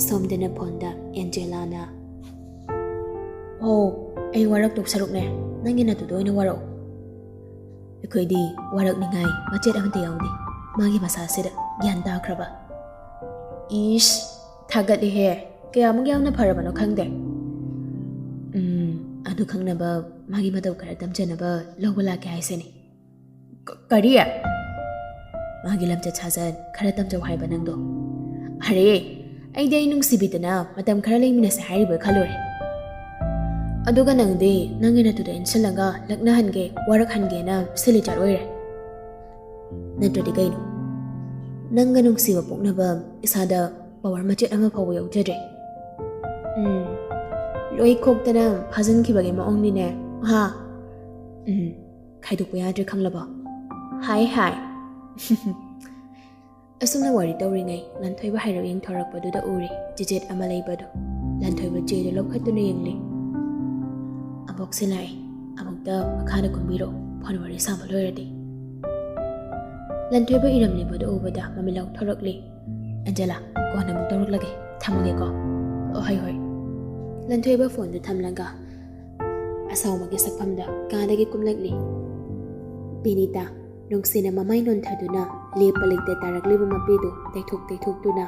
ꯁꯣꯝꯗꯅ ꯐꯣꯟꯗ ꯑꯦꯟꯖꯦꯂꯥꯅ, "ꯑꯣ, ꯑꯩ ꯋꯥꯔꯛꯇꯧ ꯁꯔꯨꯛꯅꯦ, ꯅꯪꯒꯤ ꯅꯠꯇꯨꯗ ꯑꯣꯏꯅ ꯋꯥꯔꯛꯑꯣ꯫ ꯑꯩꯈꯣꯏꯗꯤ ꯋꯥꯔꯛꯅꯤꯉꯥꯏ ꯃꯆꯦꯠ ꯑꯃꯠꯇ ꯌꯥꯎꯗꯦ꯫ ꯃꯥꯒꯤ ꯃꯁꯥꯁꯤꯗ ꯒ꯭ꯌꯥꯟ ꯇꯥꯈ꯭ꯔꯕ?" "ꯏꯁ, ꯊꯥꯒꯠꯂꯤꯍꯦ꯫ ꯀꯌꯥꯃꯨꯛ ꯌꯥꯝꯅ ꯐꯔꯕꯅꯣ ꯈꯪꯗꯦ꯫ ꯎꯝ, ꯑꯗꯨ ꯈꯪꯅꯕ ꯃꯥꯒꯤ ꯃꯇꯧ ꯈꯔ ꯇꯝꯖꯅꯕ ꯂꯧꯕ ꯂꯥꯛꯀꯦ ꯍꯥꯏꯁꯤꯅꯤ꯫" "ꯀ-, ꯀꯔꯤ? ꯃꯥꯒꯤ ꯂꯝꯆꯠ ꯁꯥꯖꯠ ꯈꯔ ꯇꯝꯖꯧ ꯍꯥꯏꯕ ꯅꯪꯗꯣ?" "ꯑꯔꯦ, ꯑꯩꯗꯤ ꯑꯩ ꯅꯨꯡꯁꯤꯕꯤꯗꯅ ꯃꯇꯝ ꯈꯔ ꯂꯩꯃꯤꯟꯅꯁꯦ ꯍꯥꯏꯔꯤꯕꯣꯏ ꯈꯜꯂꯨꯔꯦ꯫ ꯑꯗꯨꯒ ꯅꯪꯗꯤ ꯅꯪꯒꯤ ꯅꯠꯇꯨꯗ ꯏꯟꯁꯤꯜꯂꯒ ꯂꯛꯅꯍꯟꯒꯦ, ꯋꯥꯔꯛꯍꯟꯒꯦꯅ ꯁꯤꯜꯂꯤ ꯆꯠ ꯑꯣꯏꯔꯦ꯫ ꯅꯠꯇ꯭ꯔꯗꯤ ꯀꯩꯅꯣ? ꯅꯪꯒ ꯅꯨꯡꯁꯤꯕ ꯄꯣꯛꯅꯕ ꯏꯁꯥꯗ ꯄꯋꯥꯔ ꯃꯆꯦꯠ ꯑꯃ ꯐꯥꯎꯕ ꯌꯥꯎꯖꯗ꯭ꯔꯦ꯫ ꯎꯝ, ꯂꯣꯏ ꯈꯣꯛꯇꯅ ꯐꯥꯖꯤꯟꯈꯤꯕꯒꯤ ꯃꯑꯣꯡꯅꯤꯅꯦ꯫ ꯍꯥ? ꯎꯝ, ꯈꯥꯏꯗꯣꯛꯄ ꯌꯥꯗ꯭ꯔꯦ, ꯈꯪꯂꯕꯣ? ꯍꯥꯏ, ꯍꯥꯏ꯫" ꯑꯁꯨꯝꯅ ꯋꯥꯔꯤ ꯇꯧꯔꯤꯉꯩ, ꯂꯟꯊꯣꯏꯕ ꯍꯥꯏꯔꯞ ꯌꯦꯡꯊꯣꯔꯛꯄꯗꯨꯗ ꯎꯔꯦ ꯆꯤꯆꯦꯠ ꯑꯃ ꯂꯩꯕꯗꯨ꯫ ꯂꯟꯊꯣꯏꯕ ꯆꯦꯗꯨ ꯂꯧꯈꯠꯇꯨꯅ ꯌꯦꯡꯂꯤ꯫ "ꯑꯕꯣꯛꯁꯦ ꯂꯥꯛꯑꯦ꯫ ꯑꯃꯨꯛꯇ ꯃꯈꯥꯗ ꯀꯨꯝꯕꯤꯔꯣ, ꯐꯣꯟ ꯋꯥꯔꯤ ꯁꯥꯕ ꯂꯣꯏꯔꯗꯤ꯫" ꯂꯟꯊꯣꯏꯕ ꯏꯔꯝꯂꯤꯕꯗꯨ ꯎꯕꯗ ꯃꯃꯤꯠ ꯂꯥꯎꯊꯣꯔꯛꯂꯤ꯫ "ꯑꯦꯟꯖꯦꯂꯥ, ꯀꯣꯟꯅ ꯑꯃꯨꯛ ꯇꯧꯔꯛꯂꯒꯦ꯫ ꯊꯝꯃꯒꯦꯀꯣ꯫" "ꯑꯣ, ꯍꯣꯏ, ꯍꯣꯏ꯫" ꯂꯟꯊꯣꯏꯕ ꯐꯣꯟꯗꯨ ꯊꯝꯂꯒ ꯑꯁꯥꯎꯕꯒꯤ ꯁꯛꯐꯝꯗ ꯀꯥꯗꯒꯤ ꯀꯨꯝꯂꯛꯂꯤ꯫ ꯕꯤꯅꯤꯇꯥ ꯅꯨꯡꯁꯤꯅ ꯃꯃꯥꯏ ꯅꯣꯟꯊꯗꯨꯅ ꯂꯦꯞꯄ ꯂꯩꯇ ꯇꯥꯔꯛꯂꯤꯕ ꯃꯄꯤꯗꯨ ꯇꯩꯊꯣꯛ ꯇꯩꯊꯣꯛꯇꯨꯅ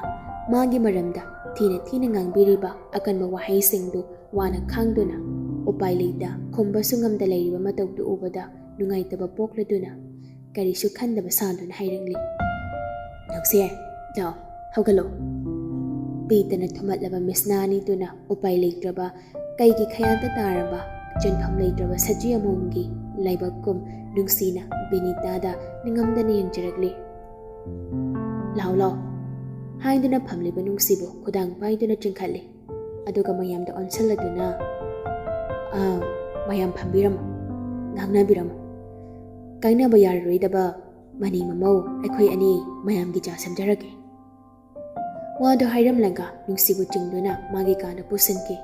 ꯃꯥꯒꯤ ꯃꯔꯝꯗ ꯊꯤꯅ ꯊꯤꯅ ꯉꯥꯡꯕꯤꯔꯤꯕ ꯑꯀꯟꯕ ꯋꯥꯍꯩꯁꯤꯡꯗꯨ ꯋꯥꯅ ꯈꯥꯡꯗꯨꯅ ꯎꯄꯥꯏ ꯂꯩꯇ ꯈꯨꯝꯕꯁꯨ ꯉꯝꯗ ꯂꯩꯔꯤꯕ ꯃꯇꯧꯗꯨ ꯎꯕꯗ ꯅꯨꯡꯉꯥꯏꯇꯕ ꯄꯣꯛꯂꯗꯨꯅ ꯀꯔꯤꯁꯨ ꯈꯟꯗꯕ ꯁꯥꯗꯨꯅ ꯍꯥꯏꯔꯛꯂꯤ꯫ "ꯅꯥꯎꯁꯦ, ꯖꯥꯎ, ꯍꯧꯒꯠꯂꯣ꯫" ꯄꯤꯇꯅ ꯊꯨꯝꯍꯠꯂꯕ ꯃꯤꯁꯅꯥ ꯑꯅꯤꯗꯨꯅ ꯎꯄꯥꯏ ꯂꯩꯇ꯭ꯔꯕ, ꯀꯩꯒꯤ ꯈꯌꯥꯗ ꯇꯥꯔꯕ, ꯆꯦꯟꯐꯝ ꯂꯩꯇ꯭ꯔꯕ ꯁꯖꯤ ꯑꯃꯣꯝꯒꯤ ꯂꯥꯏꯕꯛꯀꯨꯝ ꯅꯨꯡꯁꯤꯅ ꯕꯤꯅꯤꯇꯥꯗ ꯅꯤꯡꯉꯝꯗꯅ ꯌꯦꯡꯖꯔꯛꯂꯤ꯫ "ꯂꯥꯎ, ꯂꯥꯎ," ꯍꯥꯏꯗꯨꯅ ꯐꯝꯂꯤꯕ ꯅꯨꯡꯁꯤꯕꯨ ꯈꯨꯗꯥꯡ ꯄꯥꯏꯗꯨꯅ ꯆꯤꯡꯈꯠꯂꯤ꯫ ꯑꯗꯨꯒ ꯃꯌꯥꯝꯗ ꯑꯣꯟꯁꯤꯜꯂꯗꯨꯅ, "ꯑꯥ, ꯃꯌꯥꯝ ꯐꯝꯕꯤꯔꯝꯃꯨ, ꯉꯥꯡꯅꯕꯤꯔꯝꯃꯨ꯫ ꯀꯥꯏꯅꯕ ꯌꯥꯔꯔꯣꯏꯗꯕ ꯃꯅꯤ ꯃꯃꯧ ꯑꯩꯈꯣꯏ ꯑꯅꯤ ꯃꯌꯥꯝꯒꯤ ꯆꯥ ꯁꯦꯝꯖꯔꯒꯦ꯫" ꯋꯥꯗꯨ ꯍꯥꯏꯔꯝꯂꯒ ꯅꯨꯡꯁꯤꯕꯨ ꯆꯤꯡꯗꯨꯅ ꯃꯥꯒꯤ ꯀꯥꯗ ꯄꯨꯁꯤꯟꯈꯤ꯫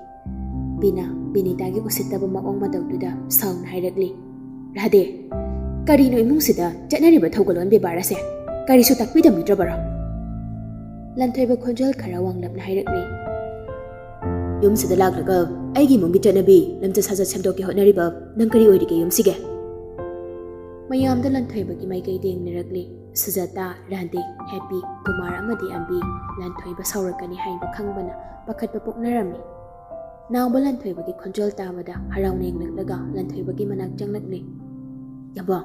ꯕꯤꯅꯥ, ꯕꯤꯅꯤꯇꯥꯒꯤ ꯎꯁꯤꯠꯇꯕ ꯃꯑꯣꯡ ꯃꯇꯧꯗꯨꯗ ꯁꯥꯎꯅ ꯍꯥꯏꯔꯛꯂꯤ, ꯔꯥꯙꯦ, ꯀꯔꯤꯅꯣ ꯏꯃꯨꯡꯁꯤꯗ ꯆꯠꯅꯔꯤꯕ ꯊꯧꯒꯜꯂꯣꯟ ꯕꯦꯕꯥꯔ ꯑꯁꯦ? ꯀꯔꯤꯁꯨ ꯇꯥꯛꯄꯤꯗꯝꯕꯤꯗ꯭ꯔꯕꯔꯣ? ꯂꯟꯊꯣꯏꯕ ꯈꯣꯟꯖꯦꯜ ꯈꯔ ꯋꯥꯡꯂꯞꯅ ꯍꯥꯏꯔꯛꯂꯤ꯫ ꯌꯨꯝꯁꯤꯗ ꯂꯥꯛꯂꯒ ꯑꯩꯒꯤ ꯏꯃꯨꯡꯒꯤ ꯆꯠꯅꯕꯤ, ꯂꯝꯆꯠ ꯁꯥꯖꯠ ꯁꯦꯝꯗꯣꯛꯀꯦ ꯍꯣꯠꯅꯔꯤꯕ ꯅꯪ ꯀꯔꯤ ꯑꯣꯏꯔꯤꯒꯦ ꯌꯨꯝꯁꯤꯒꯤ? ꯃꯌꯥꯝꯗ ꯂꯟꯊꯣꯏꯕꯒꯤ ꯃꯥꯏꯀꯩꯗ ꯌꯦꯡꯅꯔꯛꯂꯤ꯫ ꯁꯨꯖꯥꯇꯥ, ꯔꯥꯙꯦ, ꯍꯦꯄꯤ, ꯀꯨꯃꯥꯔ ꯑꯃꯗꯤ ꯑꯝꯕꯤ ꯂꯟꯊꯣꯏꯕ ꯁꯥꯎꯔꯛꯀꯅꯤ ꯍꯥꯏꯕ ꯈꯪꯕꯅ ꯄꯥꯈꯠꯄ ꯄꯣꯛꯅꯔꯝꯃꯤ꯫ ꯅꯥꯎꯕ ꯂꯟꯊꯣꯏꯕꯒꯤ ꯈꯣꯟꯖꯦꯜ ꯇꯥꯕꯗ ꯍꯔꯥꯎꯅ ꯌꯦꯡꯂꯛꯂꯒ ꯂꯟꯊꯣꯏꯕꯒꯤ ꯃꯅꯥꯛ ꯆꯪꯂꯛꯂꯤ꯫ "ꯌꯥꯝꯕꯣ!"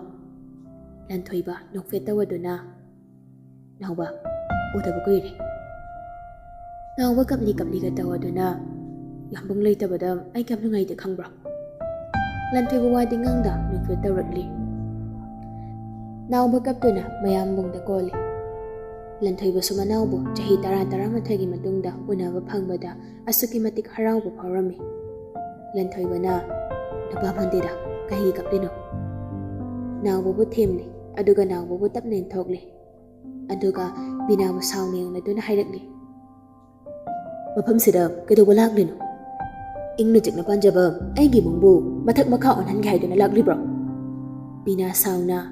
ꯂꯟꯊꯣꯏꯕ ꯅꯣꯛꯐꯦꯠ ꯇꯧꯗꯨꯅ, "ꯅꯥꯎꯕ, ꯎꯗꯕ ꯀꯨꯏꯔꯦ꯫" ꯅꯥꯎꯕ ꯀꯞꯂꯤ ꯀꯞꯂꯤꯒ ꯇꯧꯗꯨꯅ, "ꯌꯥꯝꯕꯨꯡ ꯂꯩꯇꯕꯗ ꯑꯩ ꯀꯌꯥꯝ ꯅꯨꯡꯉꯥꯏꯇꯦ ꯈꯪꯕ꯭ꯔꯣ?" ꯂꯟꯊꯣꯏꯕ ꯋꯥꯗꯤ ꯉꯥꯡꯗ ꯅꯣꯛꯐꯦꯠ ꯇꯧꯔꯛꯂꯤ꯫ ꯅꯥꯎꯕ ꯀꯞꯇꯨꯅ ꯃꯌꯥꯝꯕꯨꯡꯗ ꯀꯣꯜꯂꯤ꯫ ꯂꯟꯊꯣꯏꯕꯁꯨ ꯃꯅꯥꯎꯕꯨ ꯆꯍꯤ ꯇꯔꯥ, ꯇꯔꯥꯃꯥꯊꯣꯏꯒꯤ ꯃꯇꯨꯡꯗ ꯎꯅꯕ ꯐꯪꯕꯗ ꯑꯁꯨꯛꯀꯤ ꯃꯇꯤꯛ ꯍꯔꯥꯎꯕ ꯐꯥꯎꯔꯝꯃꯤ꯫ ꯂꯟꯊꯣꯏꯕꯅ, "ꯅꯨꯄꯥ ꯃꯟꯗꯤꯔ, ꯀꯩꯒꯤ ꯀꯞꯂꯤꯅꯣ?" ꯅꯥꯎꯕꯕꯨ ꯊꯦꯝꯂꯤ, ꯑꯗꯨꯒ ꯅꯥꯎꯕꯕꯨ ꯇꯞꯅ ꯏꯟꯊꯣꯛꯂꯤ꯫ ꯑꯗꯨꯒ ꯕꯤꯅꯥꯕꯨ ꯁꯥꯎꯅ ꯌꯦꯡꯂꯗꯨꯅ ꯍꯥꯏꯔꯛꯂꯤ, "ꯃꯐꯝꯁꯤꯗ ꯀꯩꯗꯧꯕ ꯂꯥꯛꯂꯤꯅꯣ? ꯏꯪꯅ ꯆꯤꯛꯅ ꯄꯥꯟꯖꯕ ꯑꯩꯒꯤ ꯏꯃꯨꯡꯕꯨ ꯃꯊꯛ ꯃꯈꯥ ꯑꯣꯟꯍꯟꯒꯦ ꯍꯥꯏꯗꯨꯅ ꯂꯥꯛꯂꯤꯕ꯭ꯔꯣ?" ꯕꯤꯅꯥ ꯁꯥꯎꯅ,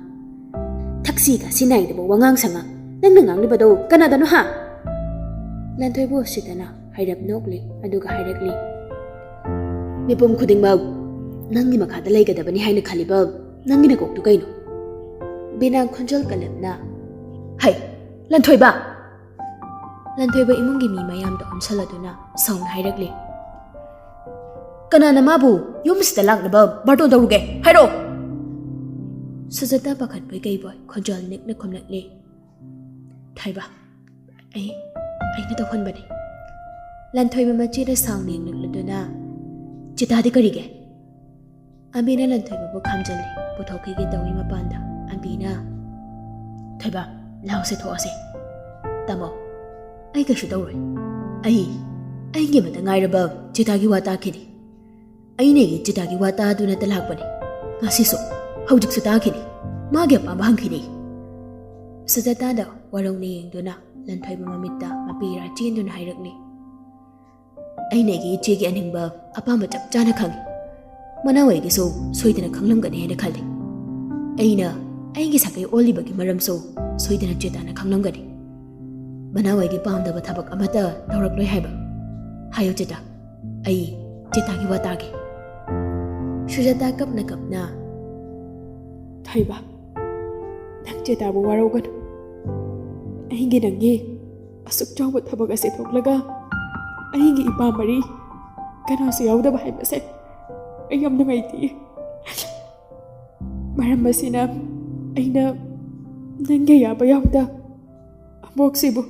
"ꯊꯛꯁꯤ ꯈꯥꯁꯤ ꯅꯥꯏꯗꯕ ꯋꯥꯉꯥꯡ ꯁꯉꯥꯡ, ꯅꯪꯅ ꯉꯥꯡꯂꯤꯕꯗꯣ ꯀꯅꯥꯗꯅꯣ ꯍꯥ?" ꯂꯟꯊꯣꯏꯕ ꯎꯁꯤꯠꯇꯅ ꯍꯥꯏꯔꯞ ꯅꯣꯛꯂꯤ, ꯑꯗꯨꯒ ꯍꯥꯏꯔꯛꯂꯤ, "ꯃꯤꯄꯨꯝ ꯈꯨꯗꯤꯡꯃꯛ ꯅꯪꯒꯤ ꯃꯈꯥꯗ ꯂꯩꯒꯗꯕꯅꯤ ꯍꯥꯏꯅ ꯈꯜꯂꯤꯕ ꯅꯪꯒꯤ ꯅꯀꯣꯛꯇꯨ ꯀꯩꯅꯣ?" ꯕꯤꯅꯥ ꯈꯣꯟꯖꯦꯜ ꯀꯜꯂꯞꯅ, "ꯍꯩ, ꯂꯟꯊꯣꯏꯕ!" ꯂꯟꯊꯣꯏꯕ ꯏꯃꯨꯡꯒꯤ ꯃꯤ ꯃꯌꯥꯝꯗ ꯑꯣꯟꯁꯜꯂꯗꯨꯅ ꯁꯥꯎꯅ ꯍꯥꯏꯔꯛꯂꯤ, "ꯀꯅꯥꯅ ꯃꯥꯕꯨ ꯌꯨꯝꯁꯤꯗ ꯂꯥꯛꯅꯕ ꯕꯥꯔꯇꯣꯟ ꯇꯧꯔꯨꯒꯦ? ꯍꯥꯏꯔꯛꯑꯣ!" ꯁꯨꯖꯥꯇꯥ ꯄꯥꯈꯠꯄꯣꯏ ꯀꯩꯕꯣꯏ ꯈꯣꯟꯖꯦꯜ ꯅꯤꯛꯅ ꯈꯨꯝꯂꯛꯂꯤ, "ꯊꯣꯏꯕ, ꯑꯩ, ꯑꯩꯅ ꯇꯧꯍꯟꯕꯅꯤ꯫" ꯂꯟꯊꯣꯏꯕ ꯃꯆꯦꯗ ꯁꯥꯎꯅ ꯌꯦꯡꯂꯛꯂꯗꯨꯅ, "ꯆꯤꯇꯥꯗꯤ ꯀꯔꯤꯒꯦ?" ꯑꯝꯕꯤꯅ ꯂꯟꯊꯣꯏꯕꯕꯨ ꯈꯥꯝꯖꯜꯂꯤ꯫ ꯄꯨꯊꯣꯛꯈꯤꯒꯦ ꯇꯧꯏ ꯃꯄꯥꯟꯗ꯫ ꯑꯝꯕꯤꯅ, "ꯊꯣꯏꯕ, ꯂꯥꯎꯁꯦ, ꯊꯣꯛꯑꯁꯦ꯫ ꯇꯥꯃꯣ, ꯑꯩ ꯀꯩꯁꯨ ꯇꯧꯔꯣꯏ꯫ ꯑꯩ, ꯑꯩꯒꯤ ꯑꯃꯇ ꯉꯥꯏꯔꯕ ꯆꯤꯇꯥꯒꯤ ꯋꯥ ꯇꯥꯈꯤꯅꯤ꯫ ꯑꯩꯅ ꯆꯤꯇꯥꯒꯤ ꯋꯥ ꯇꯥꯗꯨꯅꯇ ꯂꯥꯛꯄꯅꯤ꯫ ꯉꯁꯤꯁꯨ, ꯍꯧꯖꯤꯛꯁꯨ ꯇꯥꯈꯤꯅꯤ꯫ ꯃꯥꯒꯤ ꯑꯄꯥꯝꯕ ꯍꯪꯈꯤꯅꯤ꯫" ꯁꯨꯖꯥꯇꯥꯗ ꯋꯥꯔꯧꯅ ꯌꯦꯡꯗꯨꯅ ꯂꯟꯊꯣꯏꯕ ꯃꯃꯤꯠꯇ ꯃꯄꯤꯔꯥ ꯆꯦꯟꯗꯨꯅ ꯍꯥꯏꯔꯛꯂꯤ, "ꯑꯩꯅ ꯑꯩꯒꯤ ꯏꯆꯦꯒꯤ ꯑꯅꯤꯡꯕ ꯑꯄꯥꯝꯕ ꯆꯞ ꯆꯥꯅ ꯈꯪꯏ꯫ ꯃꯅꯥꯎ ꯑꯩꯒꯤꯁꯨ ꯁꯣꯏꯗꯅ ꯈꯪꯂꯝꯒꯅꯤ ꯍꯥꯏꯅ ꯈꯜꯂꯤ꯫ ꯑꯩꯅ ꯑꯩꯒꯤ ꯁꯥꯒꯩ ꯑꯣꯜꯂꯤꯕꯒꯤ ꯃꯔꯝꯁꯨ ꯁꯣꯏꯗꯅ ꯆꯦꯇꯥꯅ ꯈꯪꯂꯝꯒꯅꯤ꯫ ꯃꯅꯥꯎ ꯑꯩꯒꯤ ꯄꯥꯝꯗꯕ ꯊꯕꯛ ꯑꯃꯠꯇ ꯇꯧꯔꯛꯂꯣꯏ ꯍꯥꯏꯕ꯫ ꯍꯥꯏꯌꯨ ꯆꯦꯇꯥ, ꯑꯩ ꯆꯦꯇꯥꯒꯤ ꯋꯥ ꯇꯥꯒꯦ꯫ ꯁꯨꯖꯥꯇꯥ ꯀꯞꯅ ꯀꯞꯅ, "ꯊꯣꯏꯕ, ꯅꯪ ꯆꯦꯇꯥꯕꯨ ꯋꯥꯔꯧꯒꯅꯨ꯫ ꯑꯩꯒꯤ ꯅꯪꯒꯤ ꯑꯁꯨꯛ ꯆꯥꯎꯕ ꯊꯕꯛ ꯑꯁꯦ ꯊꯣꯛꯂꯒ ꯑꯩꯒꯤ ꯏꯄꯥ ꯃꯔꯤ ꯀꯅꯥꯁꯨ ꯌꯥꯎꯗꯕ ꯍꯥꯏꯕꯁꯦ ꯑꯩ ꯌꯥꯝ ꯅꯨꯡꯉꯥꯏꯇꯦ꯫ ꯃꯔꯝ ꯑꯁꯤꯅ ꯑꯩꯅ ꯅꯪꯒꯤ ꯑꯌꯥꯕ ꯌꯥꯎꯗ ꯑꯕꯣꯛꯁꯤꯕꯨ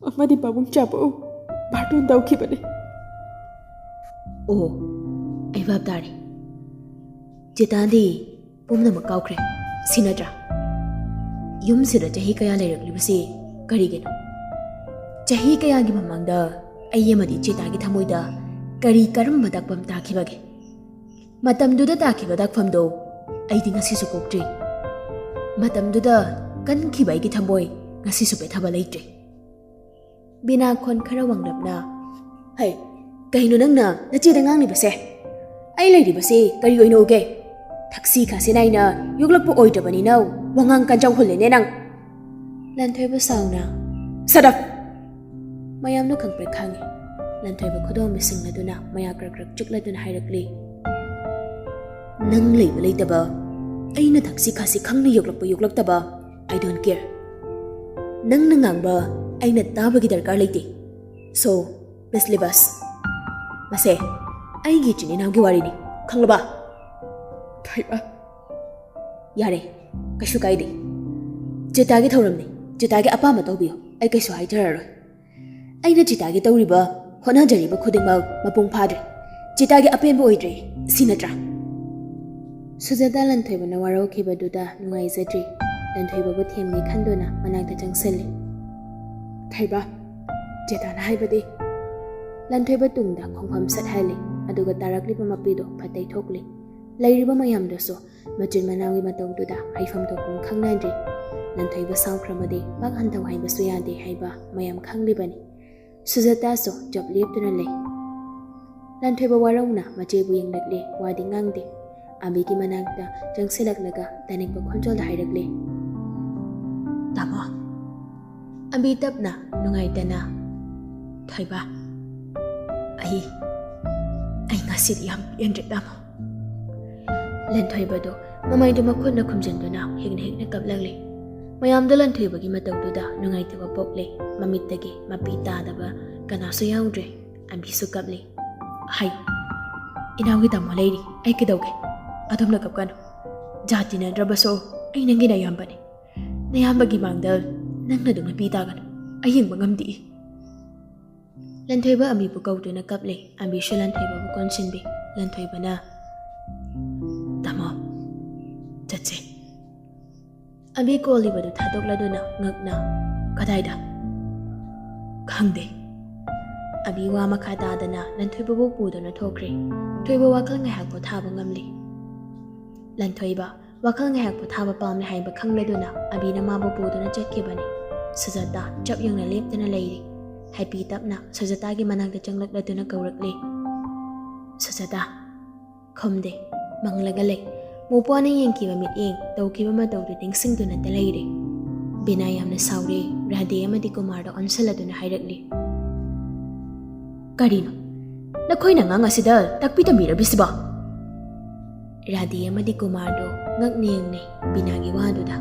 ꯑꯃꯗꯤ ꯄꯥꯕꯨꯡ ꯆꯥꯕꯨ ꯕꯥꯔꯇꯣꯟ ꯇꯧꯈꯤꯕꯅꯤ꯫" ꯑꯣ, ꯑꯩ ꯚꯥꯞ ꯇꯥꯔꯦ꯫ ꯆꯦꯇꯥꯗꯤ ꯄꯨꯝꯅꯃꯛ ꯀꯥꯎꯈ꯭ꯔꯦ, ꯁꯤ ꯅꯠꯇ꯭ꯔꯥ? ꯌꯨꯝꯁꯤꯗ ꯆꯍꯤ ꯀꯌꯥ ꯂꯩꯔꯛꯂꯤꯕꯁꯤ ꯀꯔꯤꯒꯤꯅꯣ? ꯆꯍꯤ ꯀꯌꯥꯒꯤ ꯃꯃꯥꯡꯗ ꯑꯩ ꯑꯃꯗꯤ ꯆꯦꯇꯥꯒꯤ ꯊꯃꯣꯏꯗ ꯀꯔꯤ ꯀꯔꯝꯕ ꯗꯥꯛꯐꯝ ꯇꯥꯈꯤꯕꯒꯦ? ꯃꯇꯝꯗꯨꯗ ꯇꯥꯈꯤꯕ ꯗꯥꯛꯐꯝꯗꯣ ꯑꯩꯗꯤ ꯉꯁꯤꯁꯨ ꯀꯣꯛꯇ꯭ꯔꯤ꯫ ꯃꯇꯝꯗꯨꯗ ꯀꯟꯈꯤꯕ ꯑꯩꯒꯤ ꯊꯃꯣꯏ ꯉꯁꯤꯁꯨ ꯄꯦꯠꯊꯕ ꯂꯩꯇ꯭ꯔꯤ꯫ ꯕꯤꯅꯥ ꯈꯣꯟ ꯈꯔ ꯋꯥꯡꯂꯞꯅ, "ꯍꯩ, ꯀꯩꯅꯣ ꯅꯪꯅ ꯅꯆꯦꯗ ꯉꯥꯡꯂꯤꯕꯁꯦ? ꯑꯩ ꯂꯩꯔꯤꯕꯁꯦ ꯀꯔꯤ ꯑꯣꯏꯅ ꯎꯒꯦ? ꯊꯛꯁꯤ ꯈꯥꯁꯤ ꯅꯥꯏꯅ ꯌꯣꯛꯂꯛꯄ ꯑꯣꯏꯗ꯭ꯔꯕꯅꯤꯅ ꯋꯥꯉꯥꯡ ꯀꯟꯖꯧꯍꯜꯂꯦꯅꯦ ꯅꯪ꯫" Lanthoiba ꯁꯥꯎꯅ, "Shut up!" ꯃꯌꯥꯝꯅ ꯈꯪꯄ꯭ꯔꯦꯛ ꯈꯥꯡꯉꯤ꯫ ꯂꯟꯊꯣꯏꯕ ꯈꯨꯗꯣꯝꯕꯤ ꯁꯤꯡꯂꯗꯨꯅ ꯃꯌꯥ ꯀ꯭ꯔꯛ ꯀ꯭ꯔꯛ ꯆꯤꯛꯂꯗꯨꯅ ꯍꯥꯏꯔꯛꯂꯤ, "ꯅꯪ ꯂꯩꯕ ꯂꯩꯇꯕ, ꯑꯩꯅ ꯊꯛꯁꯤ ꯈꯥꯁꯤ ꯈꯪꯅ ꯌꯣꯛꯂꯛꯄ ꯌꯣꯛꯂꯛꯇꯕ, I don't care꯫ ꯅꯪꯅ ꯉꯥꯡꯕ ꯑꯩꯅ ꯇꯥꯕꯒꯤ ꯗꯔꯀꯥꯔ ꯂꯩꯇꯦ꯫ So, please leave us꯫ ꯃꯁꯦ ꯑꯩꯒꯤ ꯏꯆꯤꯟ ꯏꯅꯥꯎꯒꯤ ꯋꯥꯔꯤꯅꯤ, ꯈꯪꯂꯕ?" "ꯊꯣꯏꯕ꯫" "ꯌꯥꯔꯦ, ꯀꯩꯁꯨ ꯀꯥꯏꯗꯦ꯫ ꯆꯤꯇꯥꯒꯤ ꯊꯧꯔꯝꯅꯤ, ꯆꯤꯇꯥꯒꯤ ꯑꯄꯥꯝꯕ ꯇꯧꯕꯤꯌꯨ, ꯑꯩ ꯀꯩꯁꯨ ꯍꯥꯏꯖꯔꯔꯣꯏ꯫ ꯑꯩꯅ ꯆꯤꯇꯥꯒꯤ ꯇꯧꯔꯤꯕ, ꯍꯣꯠꯅꯖꯔꯤꯕ ꯈꯨꯗꯤꯡꯃꯛ ꯃꯄꯨꯡ ꯐꯥꯗ꯭ꯔꯦ꯫ ꯆꯤꯇꯥꯒꯤ ꯑꯄꯦꯟꯕ ꯑꯣꯏꯗ꯭ꯔꯦ, ꯁꯤ ꯅꯠꯇ꯭ꯔꯥ?" ꯁꯨꯖꯥꯇꯥ ꯂꯟꯊꯣꯏꯕꯅ ꯋꯥꯔꯧꯈꯤꯕꯗꯨꯗ ꯅꯨꯡꯉꯥꯏꯖꯗ꯭ꯔꯤ꯫ ꯂꯟꯊꯣꯏꯕꯕꯨ ꯊꯦꯝꯒꯦ ꯈꯟꯗꯨꯅ ꯃꯅꯥꯛꯇ ꯆꯪꯁꯤꯜꯂꯤ꯫ "ꯊꯣꯏꯕ, ꯆꯤꯇꯥꯅ ꯍꯥꯏꯕꯗꯤ꯫" ꯂꯟꯊꯣꯏꯕ ꯇꯨꯡꯗ ꯈꯣꯡꯐꯝ ꯁꯠ ꯍꯥꯏꯜꯂꯤ, ꯑꯗꯨꯒ ꯇꯥꯔꯛꯂꯤꯕ ꯃꯄꯤꯗꯨ ꯐꯠ ꯇꯩꯊꯣꯛꯂꯤ꯫ ꯂꯩꯔꯤꯕ ꯃꯌꯥꯝꯗꯨꯁꯨ ꯃꯆꯤꯟ ꯃꯅꯥꯎꯒꯤ ꯃꯇꯧꯗꯨꯗ ꯍꯥꯏꯐꯝ ꯊꯣꯛꯐꯝ ꯈꯪꯅꯗ꯭ꯔꯤ꯫ ꯂꯟꯊꯣꯏꯕ ꯁꯥꯎꯈ꯭ꯔꯕꯗꯤ ꯄꯥꯛ ꯍꯟꯊꯧ ꯍꯥꯏꯕꯁꯨ ꯌꯥꯗꯦ ꯍꯥꯏꯕ ꯃꯌꯥꯝ ꯈꯪꯂꯤꯕꯅꯤ꯫ ꯁꯨꯖꯥꯇꯥꯁꯨ ꯆꯞ ꯂꯦꯞꯇꯨꯅ ꯂꯩ꯫ ꯂꯟꯊꯣꯏꯕ ꯋꯥꯔꯧꯅ ꯃꯆꯦꯕꯨ ꯌꯦꯡꯂꯛꯂꯦ, ꯋꯥꯗꯤ ꯉꯥꯡꯗꯦ꯫ ꯑꯝꯕꯤꯒꯤ ꯃꯅꯥꯛꯇ ꯆꯪꯁꯤꯜꯂꯛꯂꯒ ꯇꯥꯅꯤꯡꯕ ꯈꯣꯟꯖꯦꯜꯗ ꯍꯥꯏꯔꯛꯂꯦ, "ꯇꯥꯃꯣ!" ꯑꯝꯕꯤ ꯇꯞꯅ, ꯅꯨꯡꯉꯥꯏꯇꯅ, "ꯊꯣꯏꯕ, ꯑꯩ, ꯑꯩ ꯉꯁꯤꯗꯤ ꯌꯥꯝ ꯄꯦꯟꯗ꯭ꯔꯦ, ꯇꯥꯃꯣ꯫" ꯂꯟꯊꯣꯏꯕꯗꯣ ꯃꯃꯥꯏꯗꯨ ꯃꯈꯨꯠꯅ ꯈꯨꯝꯖꯤꯟꯗꯨꯅ ꯍꯦꯛꯅ ꯍꯦꯛꯅ ꯀꯞꯂꯛꯂꯦ꯫ ꯃꯌꯥꯝꯗꯣ ꯂꯟꯊꯣꯏꯕꯒꯤ ꯃꯇꯧꯗꯨꯗ ꯅꯨꯡꯉꯥꯏꯇꯕ ꯄꯣꯛꯂꯦ꯫ ꯃꯃꯤꯠꯇꯒꯤ ꯃꯄꯤ ꯇꯥꯗꯕ ꯀꯅꯥꯁꯨ ꯌꯥꯎꯗ꯭ꯔꯦ꯫ ꯑꯝꯕꯤꯁꯨ ꯀꯞꯂꯤ꯫ "ꯍꯩ, ꯏꯅꯥꯎꯒꯤ ꯇꯥꯃꯣ ꯂꯩꯔꯤ, ꯑꯩ ꯀꯩꯗꯧꯒꯦ? ꯑꯗꯣꯝꯅ ꯀꯞꯀꯅꯨ꯫ ꯖꯥꯇꯤ ꯅꯠꯇ꯭ꯔꯕꯁꯨ ꯑꯩ ꯅꯪꯒꯤ ꯅꯌꯥꯝꯕꯅꯤ꯫ ꯅꯌꯥꯝꯕꯒꯤ ꯃꯥꯡꯗ ꯅꯪꯅ ꯑꯗꯨꯝ ꯅꯨꯄꯤ ꯇꯥꯒꯅꯨ꯫ ꯑꯩ ꯌꯦꯡꯕ ꯉꯝꯗꯦ꯫" ꯂꯟꯊꯣꯏꯕ ꯑꯝꯕꯤꯕꯨ ꯀꯧꯗꯨꯅ ꯀꯞꯂꯦ꯫ ꯑꯝꯕꯤꯁꯨ ꯂꯟꯊꯣꯏꯕꯕꯨ ꯀꯣꯟꯁꯤꯟꯕꯤ꯫ ꯂꯟꯊꯣꯏꯕꯅ, "ꯇꯥꯃꯣ, ꯆꯠꯁꯦ꯫" ꯑꯝꯕꯤ ꯀꯣꯜꯂꯤꯕꯗꯨ ꯊꯥꯗꯣꯛꯂꯗꯨꯅ ꯉꯛꯅ, "ꯀꯗꯥꯏꯗ?" "ꯈꯪꯗꯦ꯫" ꯑꯝꯕꯤ ꯋꯥ ꯃꯈꯥ ꯇꯥꯗꯅ ꯂꯟꯊꯣꯏꯕꯕꯨ ꯄꯨꯗꯨꯅ ꯊꯣꯛꯈ꯭ꯔꯦ꯫ ꯊꯣꯏꯕ ꯋꯥꯈꯜ ꯉꯥꯏꯍꯥꯛ ꯄꯣꯊꯥꯕ ꯉꯝꯂꯤ꯫ ꯂꯟꯊꯣꯏꯕ ꯋꯥꯈꯜ ꯉꯥꯏꯍꯥꯛ ꯄꯣꯊꯥꯕ ꯄꯥꯝꯂꯦ ꯍꯥꯏꯕ ꯈꯪꯂꯗꯨꯅ ꯑꯝꯕꯤꯅ ꯃꯥꯕꯨ ꯄꯨꯗꯨꯅ ꯆꯠꯈꯤꯕꯅꯤ꯫ ꯁꯨꯖꯥꯇꯥ ꯆꯞ ꯌꯨꯡꯅ ꯂꯦꯞꯇꯨꯅ ꯂꯩꯔꯤ꯫ ꯍꯥꯏꯄꯤ ꯇꯞꯅ ꯁꯨꯖꯥꯇꯥꯒꯤ ꯃꯅꯥꯛꯇ ꯆꯪꯂꯛꯂꯗꯨꯅ ꯀꯧꯔꯛꯂꯤ, "ꯁꯨꯖꯥꯇꯥ!" ꯈꯨꯝꯗꯦ꯫ ꯃꯪꯂꯒ ꯂꯩ꯫ ꯃꯧꯄ꯭ꯋꯥꯅ ꯌꯦꯡꯈꯤꯕ ꯃꯤꯠꯌꯦꯡ, ꯇꯧꯈꯤꯕ ꯃꯇꯧꯗꯨ ꯅꯤꯡꯁꯤꯡꯗꯨꯅꯇ ꯂꯩꯔꯦ꯫ ꯕꯤꯅꯥ ꯌꯥꯝꯅ ꯁꯥꯎꯔꯦ꯫ ꯔꯥꯙꯦ ꯑꯃꯗꯤ ꯀꯨꯃꯥꯔꯗ ꯑꯣꯟꯁꯤꯜꯂꯗꯨꯅ ꯍꯥꯏꯔꯛꯂꯤ, "ꯀꯔꯤꯅꯣ? ꯅꯈꯣꯏꯅ ꯑꯉꯥꯡ ꯑꯁꯤꯗ ꯇꯥꯛꯄꯤ ꯇꯝꯕꯤꯔꯕꯤꯁꯤꯕꯣ?" ꯔꯥꯙꯦ ꯑꯃꯗꯤ ꯀꯨꯃꯥꯔꯗꯣ ꯉꯛꯅ ꯌꯦꯡꯅꯩ ꯕꯤꯅꯥꯒꯤ ꯋꯥꯗꯨꯗ꯫